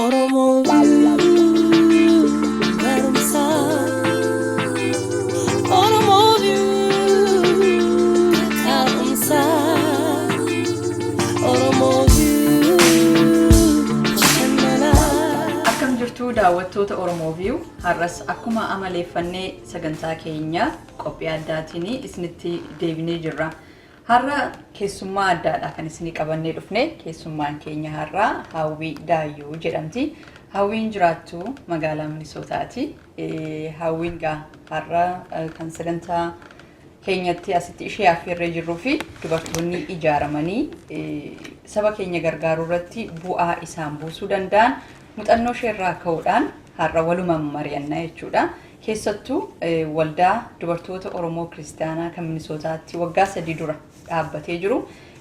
Oromoo barumsaa, Oromoo taa'umsaa, Oromoo bashannanaa. Akkam jirtu, daawwattoota Oromoo View? Har'as akkuma amaleeffannee sagantaa keenya qophii addaatiin isinitti deebinee jirra. Har'a keessummaa addaadha kan isinii qabannee dhufne. Keessummaan keenya har'aa Hawwii Daayyuu jedhamti. Hawwiin jiraattu magaalaa Minisootaati. Hawwiin gaa har'a kan sagantaa keenyatti asitti ishee affeerree jirruu fi dubartoonni ijaaramanii saba keenya gargaaruu irratti bu'aa isaan buusuu danda'an muuxannoo ishee irraa ka'uudhaan har'a walumaan mari'anna jechuudha. Keessattuu waldaa dubartoota Oromoo Kiristaanaa kan Minisootaatti waggaa 3 dura dhaabbatee jiru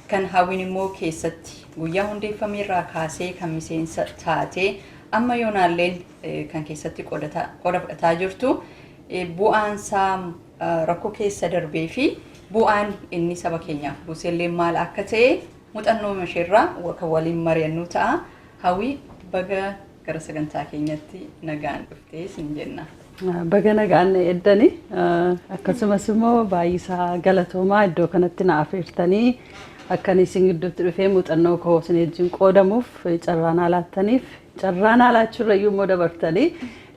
kan Hawwiin immoo keessatti guyyaa hundeeffamee irraa kaasee kan miseensa taatee amma yoonaalleen kan keessatti qooda fudhataa jirtu, bu'aan isaa rakkoo keessa darbee fi bu'aan inni saba keenyaaf buusellee maal akka ta'e muuxannoo isheerraa kan waliin mari'annu ta'a. Hawwii, baga gara sagantaa keenyatti nagaan dhuftee sin jenna. Baga nagaan na eeddani. Akkasumas immoo baay'isaa galatoomaa, iddoo kanatti na afeertanii akkan isin gidduutti dhufee muuxannoo koo isin wajjin qoodamuuf carraa naa laattaniif, carraa naa laachuurrayyuu immoo dabartanii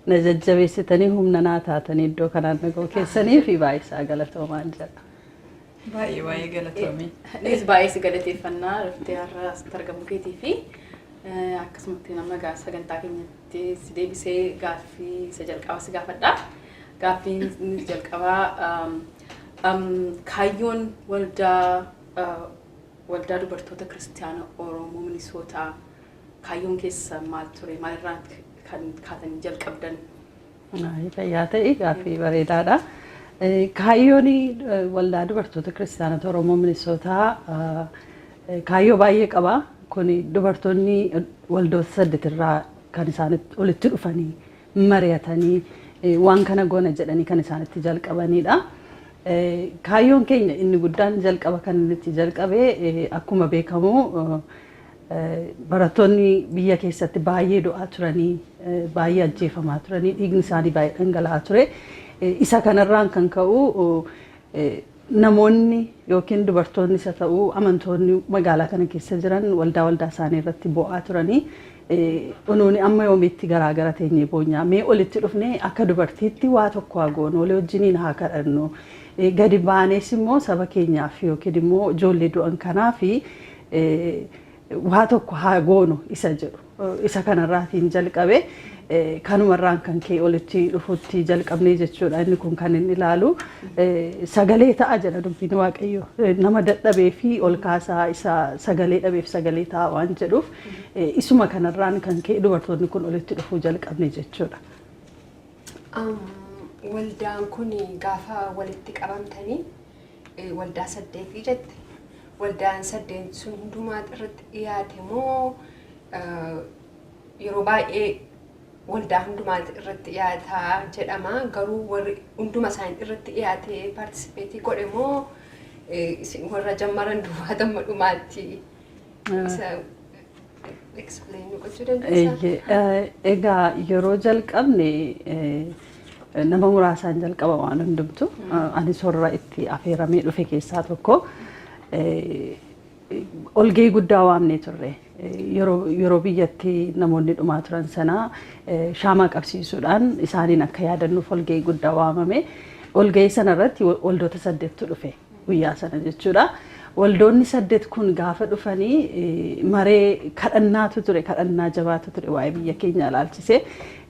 na jajjabeessitanii humna naa taatanii iddoo kanaan na ga'uu keessanii fi baay'isaa galatoomaan jedha. Baay'ee baay'ee galatoomii. Anis baay'ee si galateeffannaa, dhuftee har'a asitti argamuu keetii fi akkasumatti nama sagantaa keenyatti si deebisee gaaffii isa jalqabaa si gaafadha. Gaaffiin inni jalqabaa kaayyoon waldaa dubartoota kiristaana Oromoo Minisootaa kaayyoon keessa maal ture? Maalirraan kan kaatanii jalqabdan? Fayyaa ta'e, gaaffii bareedaadha. Kaayyoon waldaa dubartoota kiristaanota Oromoo Minisootaa kaayyoo baay'ee qaba. Kun dubartoonni waldoota saddeetirraa kan isaan walitti dhufanii mari'atanii waan kana goona jedhanii kan isaan itti jalqabanidha. Kaayyoon keenya inni guddaan jalqaba kan inni itti jalqabe, akkuma beekamu barattoonni biyya keessatti baay'ee du'aa turanii, baay'ee ajjeefamaa turanii, dhiigni isaanii baay'ee dhangala'aa ture. Isa kanarraan kan ka'u namoonni yookiin dubartoonni isa ta'uu amantoonni magaalaa kana keessa jiran waldaa waldaa isaanii irratti bo'aa turanii, nuuni amma yoomiitti garaagara teenyee boonyaa? Mee olitti dhufnee akka dubartiitti waa tokko haa goonu, walii wajjiniin haa kadhannu, gadi baanees immoo saba keenyaaf yookiin immoo ijoollee du'an kanaaf waa tokko haa goonu isa jedhu. Isa kanarraatiin jalqabe. Kanumarraan kan ka'e olitti dhufutti jalqabnee jechuudha. Inni kun kan inni ilaalu sagalee ta'a jedha dubbiin Waaqayyo. Nama dadhabee fi ol kaasaa, isa sagalee dhabeef sagalee ta'a waan jedhuuf, isuma kanarraan kan ka'e dubartoonni kun olitti dhufuu jalqabne jechuudha. Waldaan kun gaafa walitti qabamtanii waldaa saddeetii jette. Waldaan saddeen sun hundumaa irratti dhiyaate moo yeroo baay'ee waldaa hundumaa irratti dhiyaataa jedhama, garuu warri hunduma isaanii irratti dhiyaate participate godhe moo isin warra jammaran duwwaa hamma dhumaatti? Isa explain nu gochuu dandeessaa? Egaa yeroo jalqabne nama muraasaan jalqaba waan hundumtu. Anis warra itti affeeramee dhufe keessaa tokko. Olgee guddaa waamnee turre. Yeroo biyyatti namoonni dhumaa turan sana shaamaa qabsiisuudhaan isaaniin akka yaadannuuf olgee guddaa waamame. Olgahii sana irratti waldoota saddeettu dhufe guyyaa sana jechuudha. Waldoonni saddeet kun gaafa dhufanii maree kadhannaatu ture, kadhannaa jabaatu ture waa'ee biyya keenyaa ilaalchisee.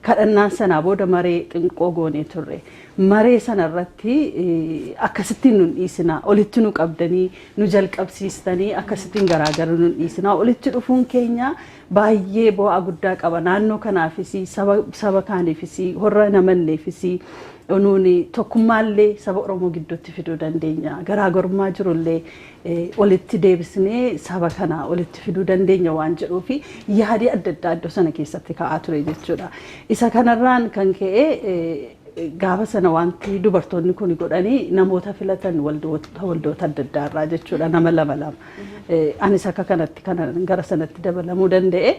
Kadhannaan sanaa booda maree xinnoo goonee turre. Maree sana irratti akkasittiin nun dhiisinaa, olitti nu qabdanii nu jalqabsiistanii akkasittiin garaagara nun dhiisinaa, olitti dhufuun keenya baay'ee bu'aa guddaa qaba naannoo kanaafis, saba kaaniifis, warra namanneefis. Nuuni tokkummaallee saba Oromoo gidduutti fiduu dandeenya, garaagarummaa jirullee walitti deebisnee saba kana walitti fiduu dandeenya waan jedhuu fi yaadii adda addaa iddoo sana keessatti ka'aa ture jechuudha. Isa kanarraan kan ka'e Gaafa sana wanti dubartoonni kun godhanii namoota filatan waldoota adda addaa irraa jechuudha, nama lama lama. Anis akka kanatti kana gara sanatti dabalamuu danda'e.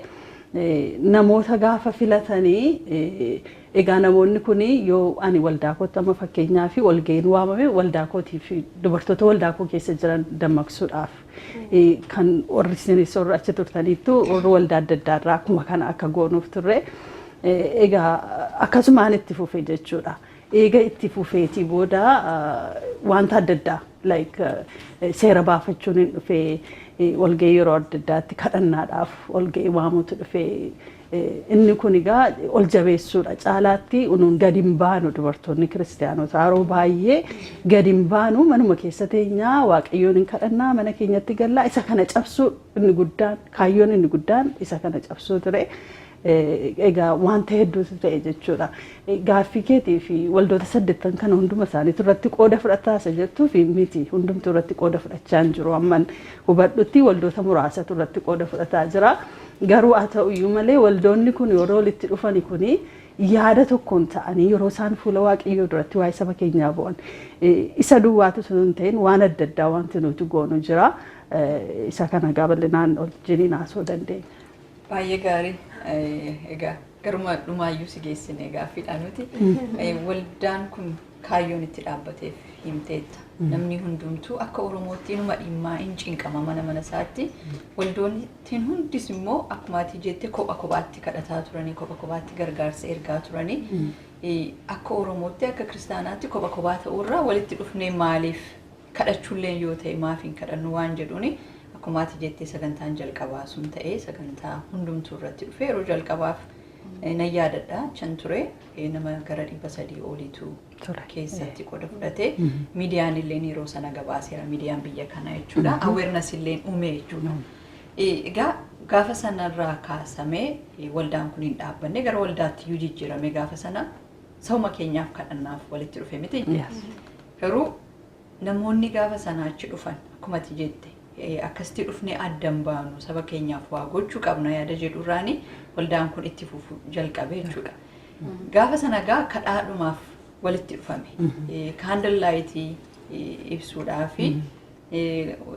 Namoota gaafa filatanii, egaa namoonni kun yoo ani waldaa kootti, amma fakkeenyaa fi walga'iin waamame waldaa kootii fi dubartoota waldaa koo keessa jiran dammaqsuudhaaf, kan warri isinis warri achi turtaniittu, warri waldaa adda addaa irraa akkuma kana akka goonuuf turre. Egaa akkasumaan itti fufe jechuudha. Eega itti fufeetii booda wanta adda addaa, like seera baafachuun hin dhufee, walga'ii yeroo adda addaatti kadhannaadhaaf walga'ii waamutu dhufee. Inni kun egaa ol jabeessuudha caalaatti. Nuun gadi hin baanu, dubartoonni kiristaanotaa yeroo baay'ee gadi hin baanu, manuma keessa teenyaa Waaqayyoon hin kadhannaa, mana keenyatti gallaa. Isa kana cabsuu inni guddaan, kaayyoon inni guddaan isa kana cabsuu ture. Egaa wanta hedduutu ta'e jechuudha. Gaaffii keetii fi waldoota 80 kana hunduma isaaniitu irratti qooda fudhataa isa jettuu fi miti, hundumtuu irratti qooda fudhachaa hin jiru. Amman hubadhutti waldoota muraasatu irratti qooda fudhataa jira. Garuu haa ta'uyyuu malee, waldoonni kun yeroo walitti dhufani kuni yaada tokkoon ta'anii yeroo isaan fuula Waaqayyoo duratti waa'ee saba keenyaa bu'an, isa duwwaatu osoo hin ta'in waan adda addaa wanti nuti goonu jira. Isa kana bal'inaan wajjiniin haasa'uu dandeenya. Baay'ee gaarii. Egaa garuma dhumaayyuu si geessine gaaffiidha nuti. Waldaan kun kaayyoon itti dhaabbateef himteetta. Namni hundumtuu akka Oromootti inuma dhimmaa hin cinqama mana mana isaatti. Waldoonni hundis immoo akkuma ati jette kopha kophaatti kadhataa turanii, kopha kophaatti gargaarsa ergaa turanii. Akka Oromootti, akka kiristaanaatti kopha kophaa ta'uurraa walitti dhufnee maaliif kadhachuullee yoo ta'e maaf hin kadhannu waan jedhuuni, akkuma ati jettee sagantaan jalqabaa sun ta'ee sagantaa hundumtuu irratti dhufe. Yeroo jalqabaaf nan yaadadha, achan ture, nama gara 300 oliitu keessatti qooda fudhate. Miidiyaan illee yeroo sana gabaaseera, miidiyaan biyya kana jechuudha. Awareness illee uume jechuudha. Egaa gaafa sanarraa kaasamee waldaan kun hin dhaabbanne, gara waldaatti iyyuu jijjiirame. Gaafa sana sabuma keenyaaf kadhannaaf walitti dhufe miti. Garuu namoonni gaafa sana achi dhufan, akkuma ati jette, akkasitti dhufnee addan baanu, saba keenyaaf waa gochuu qabna yaada jedhurraani waldaan kun itti fufu jalqabe jechuudha. Gaafa sana gaa kadhaadhumaaf walitti dhufame. Candle lightii ibsuudhaa fi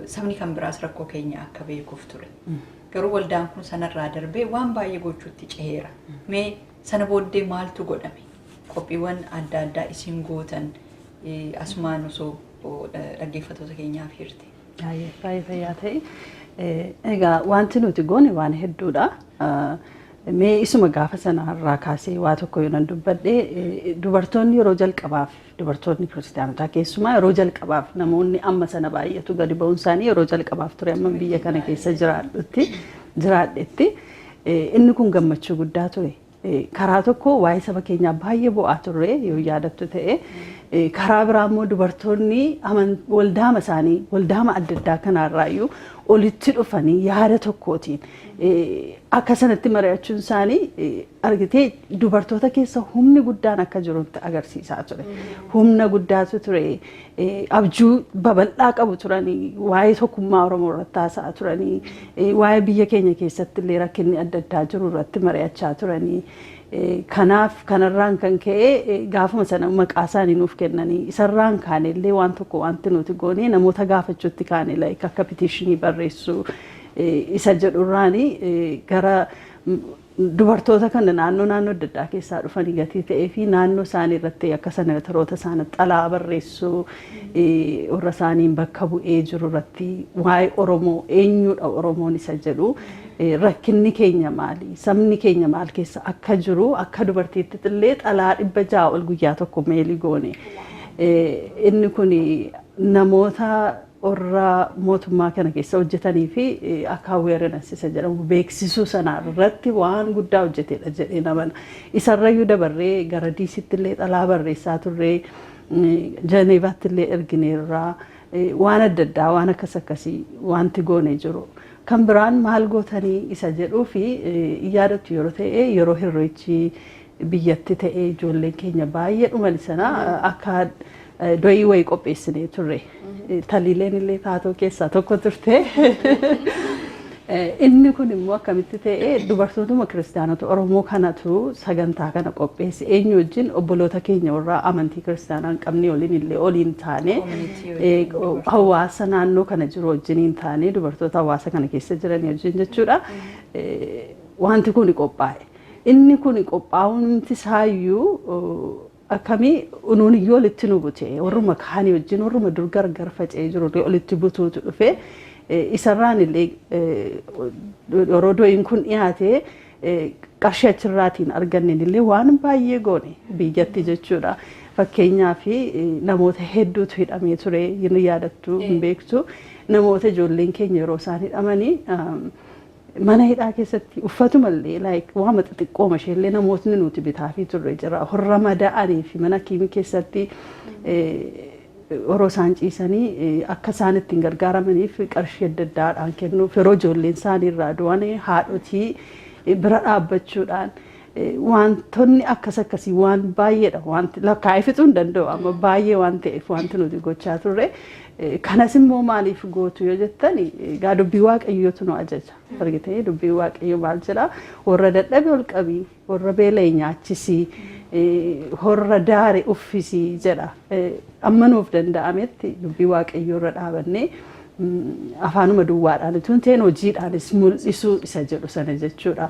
sabni kan biraas rakkoo keenya akka beekuuf ture. Garuu waldaan kun sanarraa darbee waan baay'ee gochuutti ceheera. Mee sana booddee maaltu godhame? Qophiiwwan adda addaa isin gootan asumaan osoo dhaggeeffattoota keenyaaf hirte. Baay'ee baay'ee fayyaa ta'e. Egaa wanti nuti goone waan hedduudha. Mee isuma gaafa sanarraa kaasee waa tokko yoo nan dubbadhe, dubartoonni yeroo jalqabaaf, dubartoonni kiristaanotaa keessumaa yeroo jalqabaaf namoonni amma sana baay'atu gadi ba'uun isaanii yeroo jalqabaaf ture amma biyya kana keessa jiraadhetti. Inni kun gammachuu guddaa ture. Karaa tokko waa'ee saba keenyaa baay'ee bu'aa turre yoo yaadattu ta'e. Karaa biraa immoo dubartoonni waldaama isaanii, waldaama adda addaa kanarraayyuu olitti dhufanii yaada tokkootiin akka sanatti mari'achuun isaanii, argitee, dubartoota keessa humni guddaan akka jirutti agarsiisaa ture. Humna guddaatu ture. Abjuu babal'aa qabu turanii, waa'ee tokkummaa Oromoo irratti haasa'aa turanii, waa'ee biyya keenya keessatti illee rakkinni adda addaa jiru irratti mari'achaa turanii. Kanaaf kanarraan kan ka'e gaafuma sana maqaa isaanii nuuf kennanii, isarraan kaane illee waan tokko wanti nuti goone namoota gaafachuutti kaane, like akka petitionii barreessuu isa jedhurraani gara dubartoota kana naannoo naannoo adda addaa keessaa dhufanii gatii ta'ee fi naannoo isaanii irratti akka senatoroota isaanii xalaa barreessuu, warra isaaniin bakka bu'ee jiru irratti waa'ee Oromoo, eenyudha Oromoon isa jedhu, rakkinni keenya maali, sabni keenya maal keessa akka jiru, akka dubartiitti illee xalaa 600 ol guyyaa tokko mailii goone. Inni kun namoota warra mootummaa kana keessa hojjetanii fi akka awareness isa jedhamu beeksisuu sana irratti waan guddaa hojjetedha jedhee namana. Isarrayyuu dabarree gara DCtti illee xalaa barreessaa turree, Jeneevaatti illee ergineerraa, waan adda addaa, waan akkas akkasii wanti goone jiru. Kan biraan maal gootanii isa jedhuu fi yaadattu yeroo ta'e, yeroo Irreechi biyyatti ta'e ijoolleen keenya baay'ee dhuman sana akka do'ii wayii qopheessinee turre. Taliileen illee taatoo keessaa tokko turte. Inni kun immoo akkamitti ta'e, dubartootuma kiristaanota Oromoo kanatu sagantaa kana qopheesse. Eenyu wajjin? Obboloota keenya warra amantii kiristaanaa hin qabne waliin illee oliin taane, hawaasa naannoo kana jiru wajjin taane, dubartoota hawaasa kana keessa jiran wajjin jechuudha. Wanti kun qophaa'e. Inni kun qophaa'uun isaayyuu akkamii nuun iyyuu walitti nu bute, warruma kaanii wajjin, warruma dur gargar faca'ee jiru walitti butuutu dhufe. Isarraan illee yeroo do'iin kun dhiyaate qarshii achirraatiin arganneen illee waan baay'ee goone biyyatti jechuudha. Fakkeenyaaf, namoota hedduutu hidhamee ture, hin yaadattu, hin beektu. Namoota ijoolleen keenya yeroo isaan hidhamanii mana hidhaa keessatti uffatumallee, like waama xixiqqooma isheellee namootni nuti bitaafii turre jira. Horra mada'anii fi mana kiimii keessatti yeroo isaan ciisanii akka isaan ittiin gargaaramaniif qarshii adda addaadhaan kennuuf, yeroo ijoolleen isaanii irraa du'an haadhotii bira dhaabbachuudhaan, wantoonni akkas akkasii waan baay'eedha. Wanti lakkaa'ee fixuu hin danda'u amma, baay'ee waan ta'eef wanti nuti gochaa turre. Kanas immoo maaliif gootu yoo jettan, egaa dubbii Waaqayyootu nu ajaja. Argitee, dubbii Waaqayyoo maal jedha? Warra dadhabe ol qabii, warra beela'e nyaachisii, warra daare uffisii jedha. Amma nuuf danda'ametti dubbii Waaqayyoo irra dhaabannee afaanuma duwwaadhaan utuu hin ta'in hojiidhaanis mul'isuu isa jedhu sana jechuudha.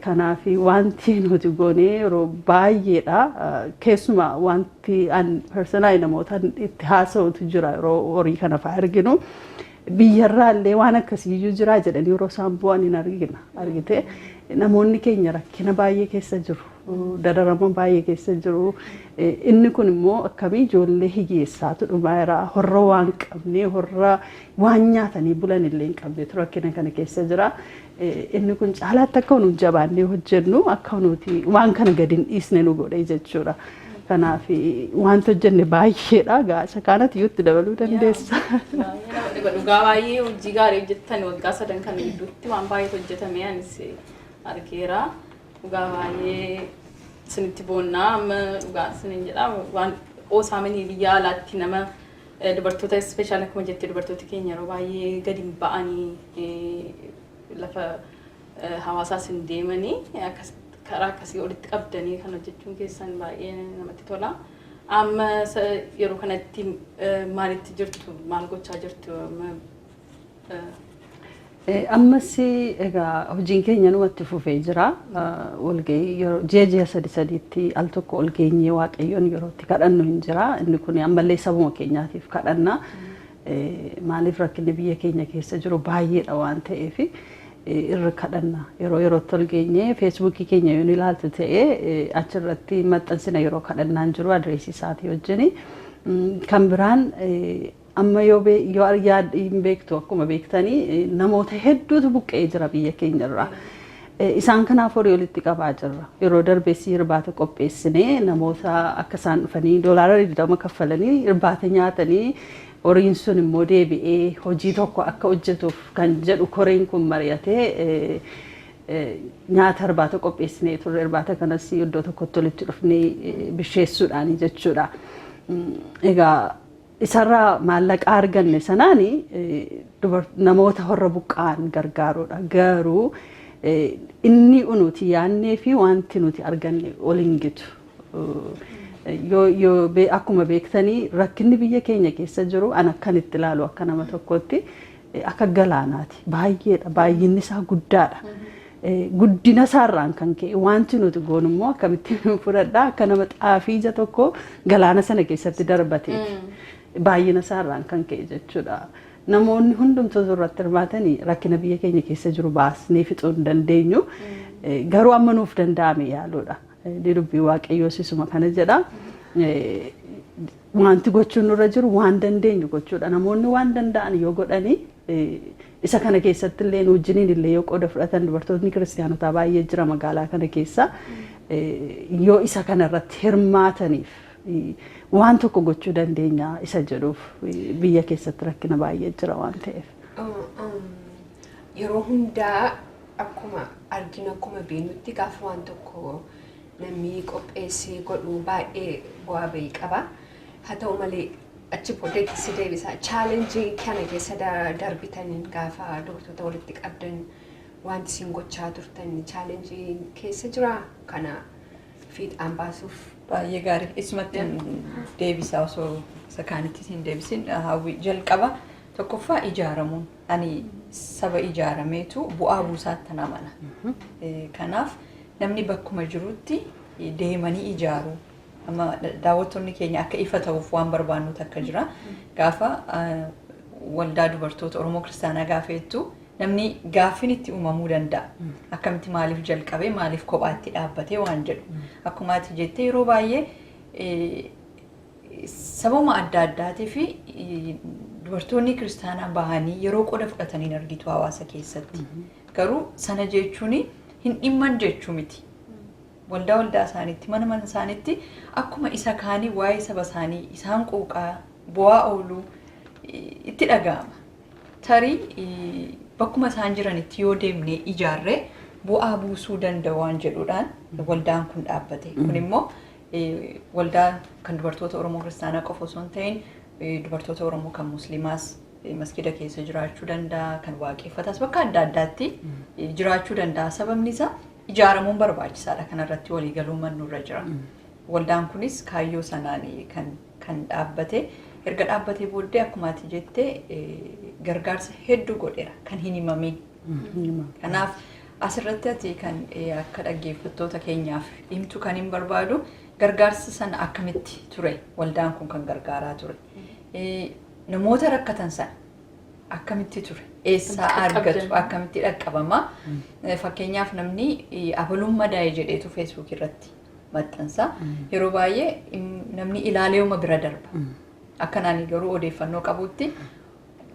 Kanaaf wanti nuti goonee yeroo baay'eedha. Keessumaa wanti an personally namoota itti haasa'utu jira, yeroo horii kana fa'aa arginu. Biyyarraa illee waan akkasiiyyuu jira jedhanii yeroo isaan bu'an hin argina. Argite, namoonni keenya rakkina baay'ee keessa jiru. Dararama baay'ee keessa jiru. Inni kun immoo akkamii ijoollee hiyyeessaatu dhumaa jira. Horra waan qabne, horra waan nyaatanii bulan illee hin qabnetu rakkina kana keessa jira. Inni kun caalaatti akka nuti jabaannee hojjennu, akka nuti waan kana gadi hin dhiisne nu godhe jechuudha. Kanaaf wanti hojjenne baay'eedha. Gaasa kanatti iyyuu itti dabaluu dandeessa. Dhugaa baay'ee hojii gaarii hojjettan. Waggaa 3 kan gidduutti waan baay'eetu hojjetame, anis argeera. Dhugaa baay'ee isinitti boonnaa amma, dhugaa isinin jedha. Waan oosaaminii biyya alaatti nama dubartoota special, akkuma jette, dubartooti keenya yeroo baay'ee gadi hin ba'anii, lafa hawaasaas hin deemanii, akkas karaa akkasii walitti qabdanii kan hojjechuun keessan baay'ee namatti tola. Amma yeroo kanatti maalitti jirtu? Maal gochaa jirtu? Amma, Ammas egaa hojiin keenya numatti fufee jira. Walgahii yeroo ji'a ji'a sadi sadiitti al tokko ol geenyee Waaqayyoon yeroo itti kadhannu hin jira. Inni kun ammallee sabuma keenyaatiif kadhanna. Maaliif, rakkinni biyya keenya keessa jiru baay'eedha waan ta'eef irra kadhanna. Yeroo yerootti ol geenyee Facebookii keenya yoo ilaaltu ta'e achirratti maxxansina yeroo kadhannaan jiru adireesii isaatii wajjini. Kan biraan amma yoo yoo yaad hin beektu, akkuma beektanii namoota hedduutu buqqa'ee jira biyya keenyarraa. Isaan kanaaf horii walitti qabaa jirra. Yeroo darbees irbaata qopheessinee namoota akka isaan dhufanii $20 kaffalanii irbaata nyaatanii, horiin sun immoo deebi'ee hojii tokko akka hojjetuuf kan jedhu koreen kun mari'atee nyaata irbaata qopheessinee turre. Irbaata kanas iddoo tokkotti walitti dhufnee bisheessuudhaani jechuudha. Egaa isarraa maallaqa arganne sanaani namoota horra buqqa'an gargaaruudha. Garuu inni nuti yaannee fi wanti nuti arganne ol hin gitu. Yoo akkuma beektanii rakkinni biyya keenya keessa jiru, an akkan itti ilaalu akka nama tokkotti, akka galaanaati. Baay'eedha. Baay'inni isaa guddaadha. Guddina isaarraan kan ka'e wanti nuti goonu immoo akkamittiin fudhadhaa, akka nama xaafii ija tokko galaana sana keessatti darbateeti. Baay'ina isaarraan kan ka'e jechuudha. Namoonni hundumtuu irratti hirmaatanii rakkina biyya keenya keessa jiru baasnee fixuu hin dandeenyu. Garuu amma nuuf danda'ame yaaluudha. Dubbii Waaqayyoos isuma kana jedha. Wanti gochuun nurra jiru waan dandeenyu gochuudha. Namoonni waan danda'an yoo godhanii, isa kana keessatti illee nu wajjiniin illee yoo qooda fudhatan, dubartootni kiristaanotaa baay'ee jira magaalaa kana keessa, yoo isa kana irratti hirmaataniif waan tokko gochuu dandeenya isa jedhuuf, biyya keessatti rakkina baay'ee jira waan ta'eef. Yeroo hundaa akkuma arginu, akkuma beeknutti, gaafa waan tokko namni qopheessee godhu baay'ee bu'aa bahii qaba. Haa ta'u malee Achi booddeetti si deebisa. Challenge kana keessa darbitaniin gaafa dubartoota walitti qabdan, wanti isin gochaa turtan challenge keessa jira kana fiixaan baasuuf? Baay'ee gaarii. Isumatti deebisaa, osoo isa kaanitti hin deebisin, Hawwii, jalqaba tokkoffaa ijaaramuun, ani saba ijaarameetu bu'aa buusaatti amana. Kanaaf namni bakkuma jirutti deemanii ijaaruu. Amma daawwattoonni keenya akka ifa ta'uuf waan barbaannu takka jira. Gaafa waldaa dubartoota Oromoo Kiristaanaa gaafeettu namni gaaffiin itti uumamuu danda'a. Akkamitti, maaliif jalqabee, maaliif kophaatti dhaabbatee waan jedhu. Akkuma ati jettee, yeroo baay'ee sababa adda addaatii fi dubartoonni kiristaanaa bahanii yeroo qoda fudhatanii hin argitu hawaasa keessatti. Garuu sana jechuun hin dhimman jechuu miti. Waldaa waldaa isaaniitti, mana mana isaaniitti akkuma isa kaanii waa'ee saba isaanii isaan quuqaa bu'aa ooluu itti dhaga'ama. Tarii bakkuma isaan jiranitti yoo deemnee ijaarree bu'aa buusuu danda'u waan jedhuudhaan waldaan kun dhaabbate. Kun immoo waldaa kan dubartoota Oromoo Kiristaanaa qofa osoo hin ta'in, dubartoota Oromoo kan Musliimaas masgida keessa jiraachuu danda'a, kan waaqeffataas bakka adda addaatti jiraachuu danda'a. Sababni isaa ijaaramuun barbaachisaadha. Kanarratti waliigaluu mannurra jira. Waldaan kunis kaayyoo sanaan kan dhaabbate. Erga dhaabbatee booddee, akkuma ati jettee, gargaarsa hedduu godheera kan hin himamin. Kanaaf asirratti ati kan akka dhaggeeffattoota keenyaaf himtu kan hin barbaadu, gargaarsa sana akkamitti ture waldaan kun kan gargaaraa ture? Namoota rakkatan sana akkamitti ture? Eessaa argatu? Akkamitti dhaqqabama? Fakkeenyaaf namni abaluun madaa'e jedheetu Facebook irratti maxxansa. Yeroo baay'ee namni ilaaleema bira darba. Akkanaan garuu odeeffannoo qabutti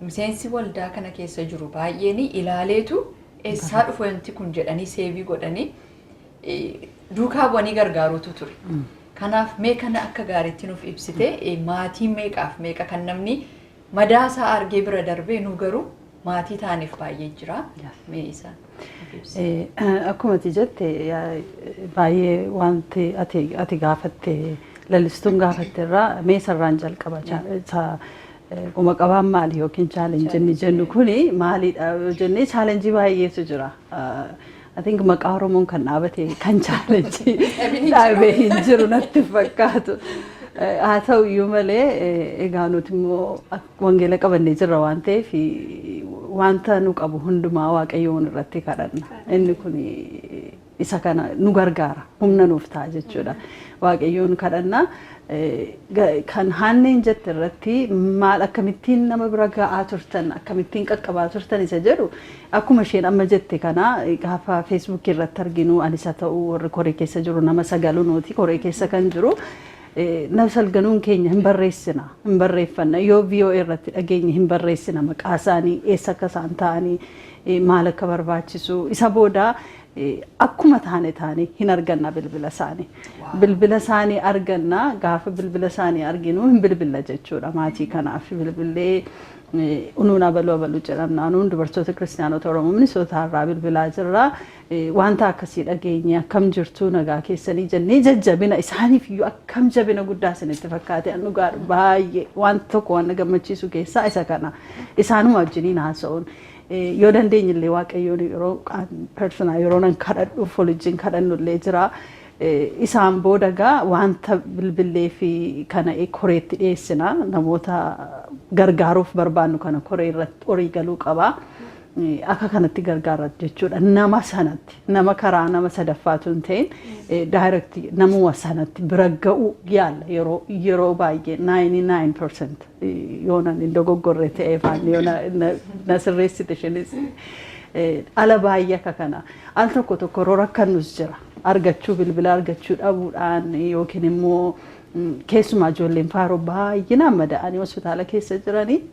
miseensi waldaa kana keessa jiru baay'een ilaaleetu eessaa dhufu wanti kun jedhanii save godhanii duukaa bu'anii gargaaruutu ture. Kanaaf mee kana akka gaariitti nuuf ibsite, maatii meeqaaf meeqa kan namni madaa isaa argee bira darbee, nu garuu maatii ta'aniif baay'ee jira. Mee isa nuuf ibsi. Akkuma ati jette, baay'ee wanti ati gaafatte, lalistuun gaafatte irraa mee sarraan jalqaba. Qoma qabaan maali yookiin challenge inni jennu kuni maalidha yoo jennee, challenge baay'eetu jira. I think maqaa Oromoon kan dhaabate kan challenge dhaabee hin jiru natti fakkaatu. Haa ta'u iyyuu malee, egaa nuti immoo wangeela qabannee jirra waan ta'eef, wanta nu qabu hundumaa Waaqayyoon irratti kadhanna. Inni kun isa kana nu gargaara, humna nuuf ta'a jechuudha. Waaqayyoon kadhanna. Kan haanneen jette irratti, maal, akkamittiin nama bira ga'aa turtan, akkamittiin qaqqabaa turtan isa jedhu, akkuma isheen amma jette kana, gaafa Facebookii irratti arginu, anis haa ta'u warri koree keessa jiru, nama sagalu nuti koree keessa kan jiru, nama salganuun keenya hin barreessina, hin barreeffanna. Yoo VOA irratti dhageenye hin barreessina, maqaa isaanii, eessa akka isaan ta'anii, maal akka barbaachisu. Isa booda akkuma taane taane hin arganna bilbila isaanii. Bilbila isaanii arganna. Gaafa bilbila isaanii arginu hin bilbilla jechuudha maatii kanaaf. Bilbillee, unuun abaluu abaluu jedhamna, unuun dubartoota kiristaanota Oromoo Minisootaa irraa bilbilaa jirra. Wanta akkasii dhageenye, akkam jirtu, nagaa keessanii jennee, jajjabina isaaniif iyyuu akkam jabina guddaa isinitti fakkaate. An dhugaa baay'ee wanta tokko waan na gammachiisu keessaa isa kana, isaanuma wajjiniin haasa'uun. Yoo dandeenye illee Waaqayyoon yeroo personal yeroo nan kadhadhuuf wajjin kadhannu illee jira. Isaan booda gaa wanta bilbillee fi kana koreetti dhiyeessina. Namoota gargaaruuf barbaannu kana koree irratti horii galuu qaba. Akka kanatti gargaara jechuudha. Nama sanatti, nama karaa nama sadaffaatu hin ta'in, direct namuma sanatti bira ga'uu yaalla. Yeroo baay'ee 99%, yoo nan hin dogoggorre ta'e, faan yoo na sirreessite ishinis, ala baay'ee akka kana. Al tokko tokko yeroo rakkannus jira. Argachuu, bilbila argachuu dhabuudhaan, yookiin immoo keessumaa ijoolleen faaroo baay'inaan madaa'anii hospitaala keessa jiranii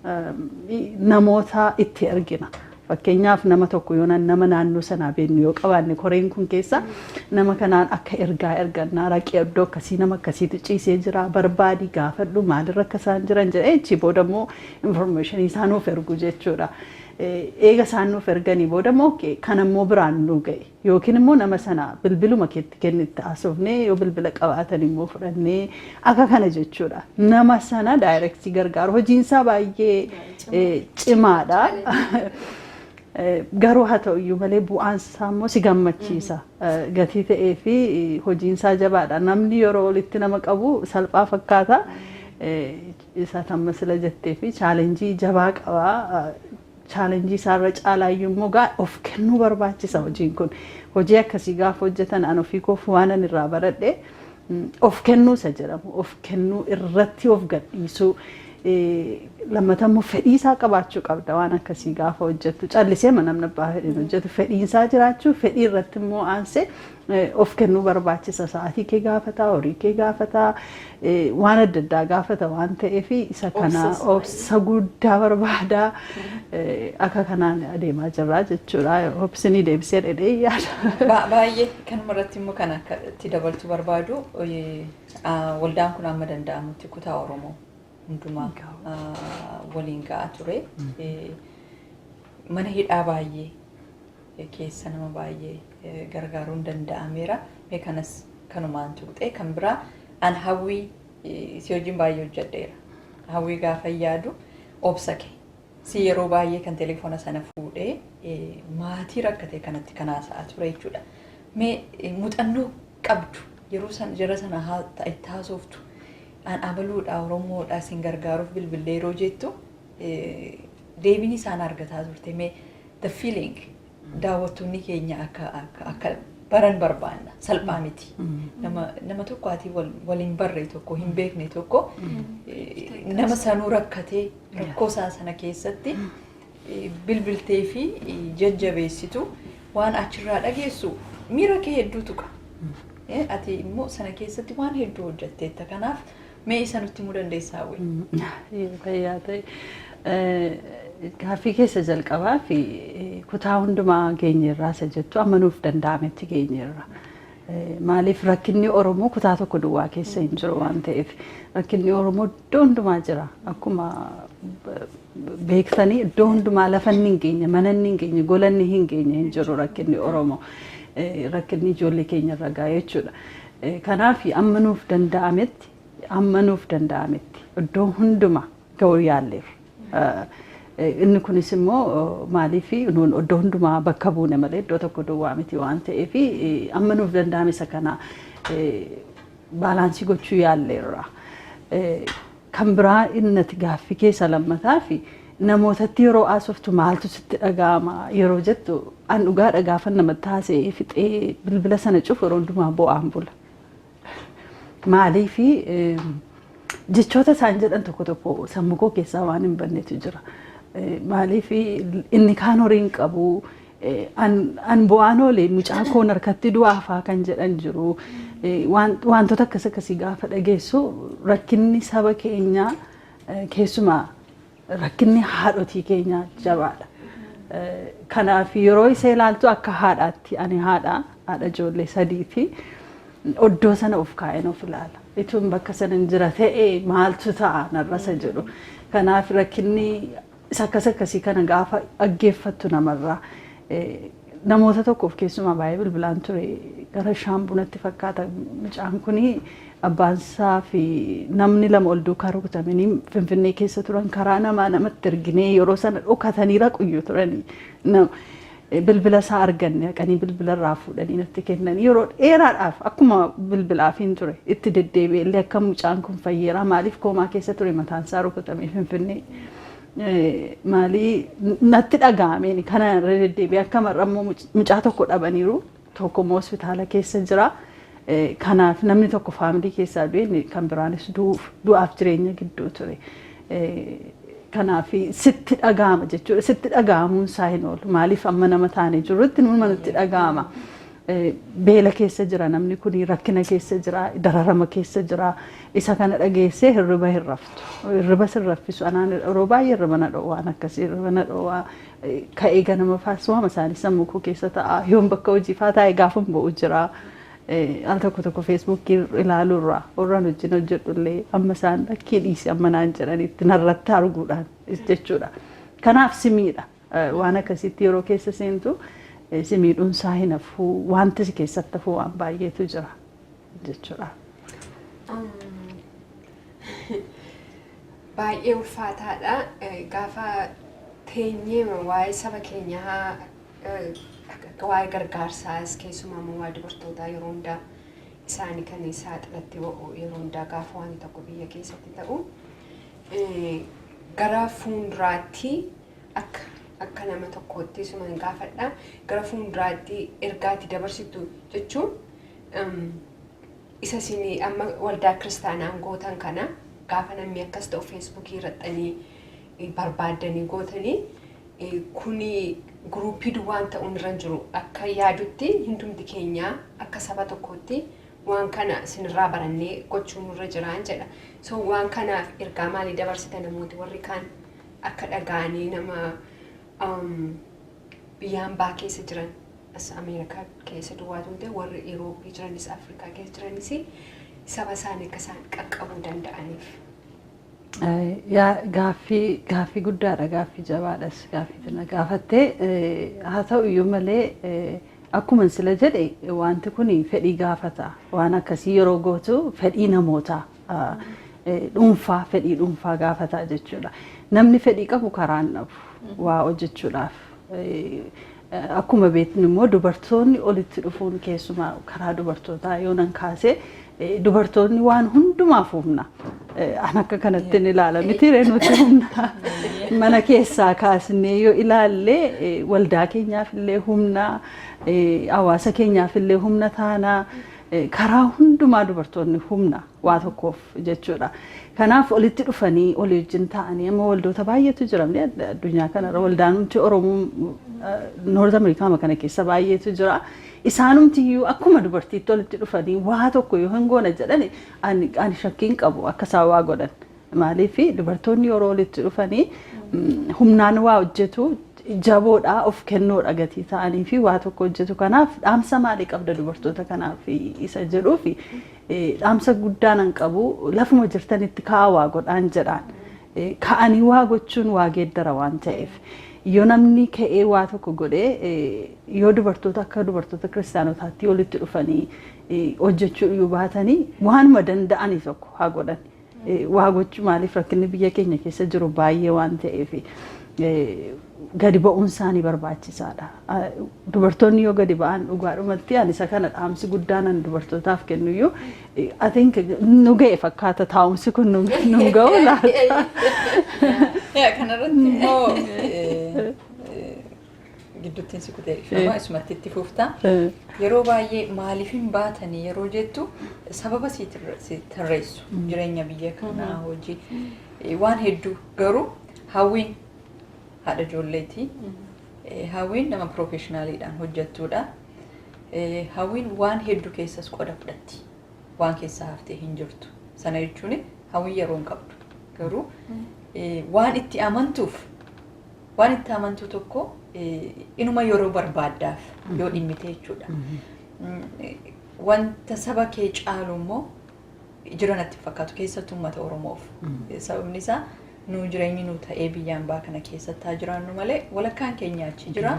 namoota itti ergina. Fakkeenyaaf nama tokko yoo nama naannoo sanaa beeknu yoo qabaanne, koreen kun keessa nama kanaan akka ergaa ergannaa, raqee iddoo akkasii nama akkasiitu ciisee jira, barbaadii gaafadhu, maalirra akka isaan jiran jedhee, achi booda immoo information isaan nuuf ergu jechuudha. Eega isaan nuuf erganii booda immoo kan ammoo biraan nu ga'e yookiin immoo nama sana bilbiluma keetti kennitti haasofnee, yoo bilbila qabaatan immoo fudhannee akka kana jechuudha. Nama sana direct gargaaru hojiinsaa baay'ee cimaadha. Garuu haa ta'u iyyuu malee bu'aan isaa immoo si gammachiisa. Gatii ta'ee fi hojiinsaa jabaadha. Namni yeroo walitti nama qabu salphaa fakkaata. Isa tamma sila jettee fi challenge jabaa qaba. Challenge isaarra caalaayyuu immoo gaa of kennuu barbaachisa hojiin kun. Hojii akkasii gaafa hojjetan an ofii koof waan ani irraa baradhe of kennuu isa jedhamu, of kennuu irratti of gadhiisuu, lammata immoo fedhii isaa qabaachuu qabda. Waan akkasii gaafa hojjettu callisee namni abbaa fedhiin hojjetu fedhiin isaa jiraachuu, fedhii irratti immoo aansee of kennuu barbaachisa. Sa'aatii kee gaafata, horii kee gaafata, waan adda addaa gaafata waan ta'eef isa kana obsa guddaa barbaada. Akka kanaan adeemaa jirra jechuudha. Obsinii deebisee dheedhee yaada. Baay'ee kanuma irratti immoo kan akka itti dabaltu barbaadu, waldaan kun amma danda'amutti kutaa Oromoo hundumaa waliin ga'aa ture. Mana hidhaa baay'ee keessa nama baay'ee gargaaruun danda'ameera. Mee kanas kanumaan tuqxee kan biraa an Hawwii si wajjin baay'ee hojjedheera. Hawwii gaafa yaadu obsa kee. Si yeroo baay'ee kan telefoona sana fuudhee maatii rakkate kanatti kan haasa'aa ture jechuudha. Mee muuxannoo qabdu yeroo sana jara sana itti haasoftu, an abaluudha, Oromoodha, isin gargaaruuf bilbillee yeroo jettu deebiin isaan argataa turte, mee the feeling daawwattoonni keenya akka baran barbaanna. Salphaa miti. Nama tokko ati waliin barre tokko hin beekne tokko, nama sanuu rakkatee rakkoo isaa sana keessatti bilbiltee fi jajjabeessitu, waan achirraa dhageessu miira kee hedduu tuqa. Ati immoo sana keessatti waan hedduu hojjetteetta, kanaaf mee isa nutti himuu dandeessaa, Hawwii? Fayyaa ta'e. Gaaffii keessa jalqabaa fi kutaa hundumaa geenyeerraa isa jettu, amma nuuf danda'ametti geenyeerra. Maaliif, rakkinni Oromoo kutaa tokko duwwaa keessa hin jiru waan ta'eef, rakkinni Oromoo iddoo hundumaa jira. Akkuma beektanii iddoo hundumaa lafa inni hin geenye, mana inni hin geenye, gola inni hin geenye hin jiru rakkinni Oromoo. Rakkinni ijoollee keenya irra ga'a jechuudha. Kanaaf amma nuuf danda'ametti iddoo hundumaa ga'uu yaalleerra. Inni kunis immoo maaliif nuun iddoo hundumaa bakka buune malee iddoo tokko duwwaa miti waan ta'eef, amma nuuf danda'ame isa kana balance gochuu yaalleerra. Kan biraa inni ati gaaffii keessa lammataa fi namootatti yeroo haasoftu maaltu sitti dhaga'ama yeroo jettu, an dhugaadha gaafa namatti haasa'ee fixee bilbila sana cufu yeroo hundumaa bo'aan bula. Maaliifi, jechoota isaan jedhan tokko tokko sammuu koo keessaa waan hin bannetu jira. Maaliif, inni kaan horii hin qabu, an bu'aan oole mucaa koon harkatti du'aafaa kan jedhan jiru. Wantoota akkas akkasii gaafa dhageessu rakkinni saba keenyaa, keessumaa rakkinni haadhotii keenyaa jabaadha. Kanaaf yeroo isa ilaaltu akka haadhaatti, ani haadha ijoollee sadiiti. Oddoo sana of kaa'een of ilaala. Ituun bakka sana hin jira ta'e maaltu ta'a narra isa jedhu. Kanaaf rakkinni isa akkas akkasii kana gaafa dhaggeeffattu namarraa, namoota tokkoof keessumaa baay'ee bilbilaan ture, gara Shaambunatti fakkaata, mucaan kuni abbaansaa fi namni lama ol duukaa rukutamanii Finfinnee keessa turan, karaa namaa namatti erginee yeroo sana dhokatanii raquyyuu turanii. Bilbila isaa arganne, haqanii bilbila irraa fuudhanii natti kennanii, yeroo dheeraadhaaf akkuma bilbilaaf hin ture itti deddeebi'ee illee akka mucaan kun fayyeera, maaliif koomaa keessa ture, mataan isaa rukutamee Finfinnee. Maalii natti dhaga'ameen kana irra deddeebi'ee akka mar'ammoo mucaa tokko dhabaniiru, tokko immoo hospitaala keessa jira. Kanaaf namni tokko family keessaa du'e, kan biraanis du'aaf jireenya gidduu ture. Kanaaf sitti dhaga'ama jechuudha. Sitti dhaga'amuun isaa hin oolu. Maaliif, amma nama taanee jirrutti numa nutti dhaga'ama. Beela keessa jira namni kun, rakkina keessa jira, dararama keessa jira. Isa kana dhageessee hirriba hin raftu. Hirriba sin raffisu. Anaan yeroo baay'ee hirriba na dhoowwaan akkasii hirriba na dhoowwaa. Ka'ee ganama faas waama isaanii sammuu koo keessa ta'a. Yoon bakka hojii faa taa'e gaafa bo'u jira. Al tokko tokko Feesbuukii ilaaluurraa warraan wajjin hojjedhu illee amma isaan lakkii dhiisi amma naan jedhanitti narratti arguudhaan jechuudha. Kanaaf simiidha. Waan akkasitti yeroo keessa seentu si miidhuunsaa hin hafu, wanti si keessatti hafu waan baay'eetu jira jechuudha. Baay'ee ulfaataadha. Gaafa teenyee waa'ee saba keenyaa, waa'ee gargaarsaas, keessumaa immoo waa'ee dubartootaa, yeroo hundaa isaanii kan saaxilatti ba'u, yeroo hundaa gaafa waan tokko biyya keessatti ta'u, gara fuulduraatti akka nama tokkootti suman gaafadha. Gara fuulduraatti ergaatti dabarsitu jechuun isa isin amma waldaa kiristaanaan gootan kana, gaafa namni akkas ta'u Facebookii irrattanii barbaaddanii gootanii, kuni groupii duwwaan ta'uun irra hin jiru. Akka yaadutti hundumti keenya akka saba tokkootti waan kana isinirraa barannee gochuun nurra jiraan jedha. So waan kanaaf ergaa maalii dabarsita namooti warri kaan akka dhaga'anii, nama biyya hambaa keessa jiran, as Ameerikaa keessa duwwaatu hin ta'e, warri Irooppii jiranis, Afrikaa keessa jiranis, saba isaanii akka isaan qaqqabuu danda'aniif? Yaa, gaaffii guddaadha, gaaffii jabaadhas gaaffii tana gaafattee. Haa ta'u iyyuu malee, akkuma sila jedhe, wanti kun fedhii gaafata. Waan akkasii yeroo gootu fedhii namootaa dhuunfaa, fedhii dhuunfaa gaafata jechuudha. Namni fedhii qabu karaan dhabu waa hojjechuudhaaf. Akkuma beeknu immoo dubartoonni olitti dhufuun, keessumaa karaa dubartootaa yoo nan kaase, dubartoonni waan hundumaaf humna. An akka kanatti ni ilaala miti ree? Nuti humna. Mana keessaa kaasnee yoo ilaalle, waldaa keenyaaf illee humna, hawaasa keenyaaf illee humna taana. Karaa hundumaa dubartoonni humna waa tokkoof jechuudha. Kanaaf olitti dhufanii olii wajjin ta'anii, amma waldoota baay'eetu jira addunyaa kanarra, waldaanumti Oromoo North America kana keessa baay'eetu jira. Isaanumti iyyuu akkuma dubartiitti olitti dhufanii waa tokko yoo hin goona jedhani, ani shakkiin qabu akka isaan waa godhan. Maaliif, dubartoonni yeroo olitti dhufanii humnaan waa hojjetu, jaboodha, of kennoodha gatii ta'anii fi waa tokko hojjetu. Kanaaf dhaamsa maalii qabda dubartoota kanaaf isa jedhuuf, dhaamsa guddaa nan qabu, lafuma jirtanitti ka'aa waa godhaan jedhaan. Ka'anii waa gochuun waa geeddara waan ta'eef. Yoo namni ka'ee waa tokko godhee, yoo dubartoota akka dubartoota kiristaanotaatti walitti dhufanii hojjechuu iyyuu baatanii, waanuma danda'anii tokko haa godhan. Waa gochuu, maaliif, rakkinni biyya keenya keessa jiru baay'ee waan ta'eef gadi ba'uun isaanii barbaachisaadha. Dubartoonni yoo gadi ba'an, dhugaadhumatti ani isa kana dhaamsi guddaan ani dubartootaaf kennu iyyuu, I think nu ga'e fakkaata, taa'umsi kun nu ga'u laata? Kanarratti immoo gidduutti si kutee shama isumatti itti fufta. Yeroo baay'ee maaliif hin baatanii yeroo jettu, sababa si tarreessu, jireenya biyya kanaa, hojii, waan hedduu. Garuu Hawwiin haadha ijoolleeti. Hawwiin nama professionaliidhaan hojjettuudha. Hawwiin waan hedduu keessas qoda fudhatti. Waan keessaa haftee hin jirtu. Sana jechuun Hawwiin yeroo hin qabdu. Garuu waan itti amantuuf, waan itti amantu tokko inuma yeroo barbaaddaaf yoo dhimmite jechuudha. Wanta saba kee caalu immoo jira natti fakkaatu, keessattuu uummata Oromoof. Sababni isaa nu jireenyi nu ta'ee biyyaan baa kana keessatti haa jiraannu malee, walakkaan keenya achi jira.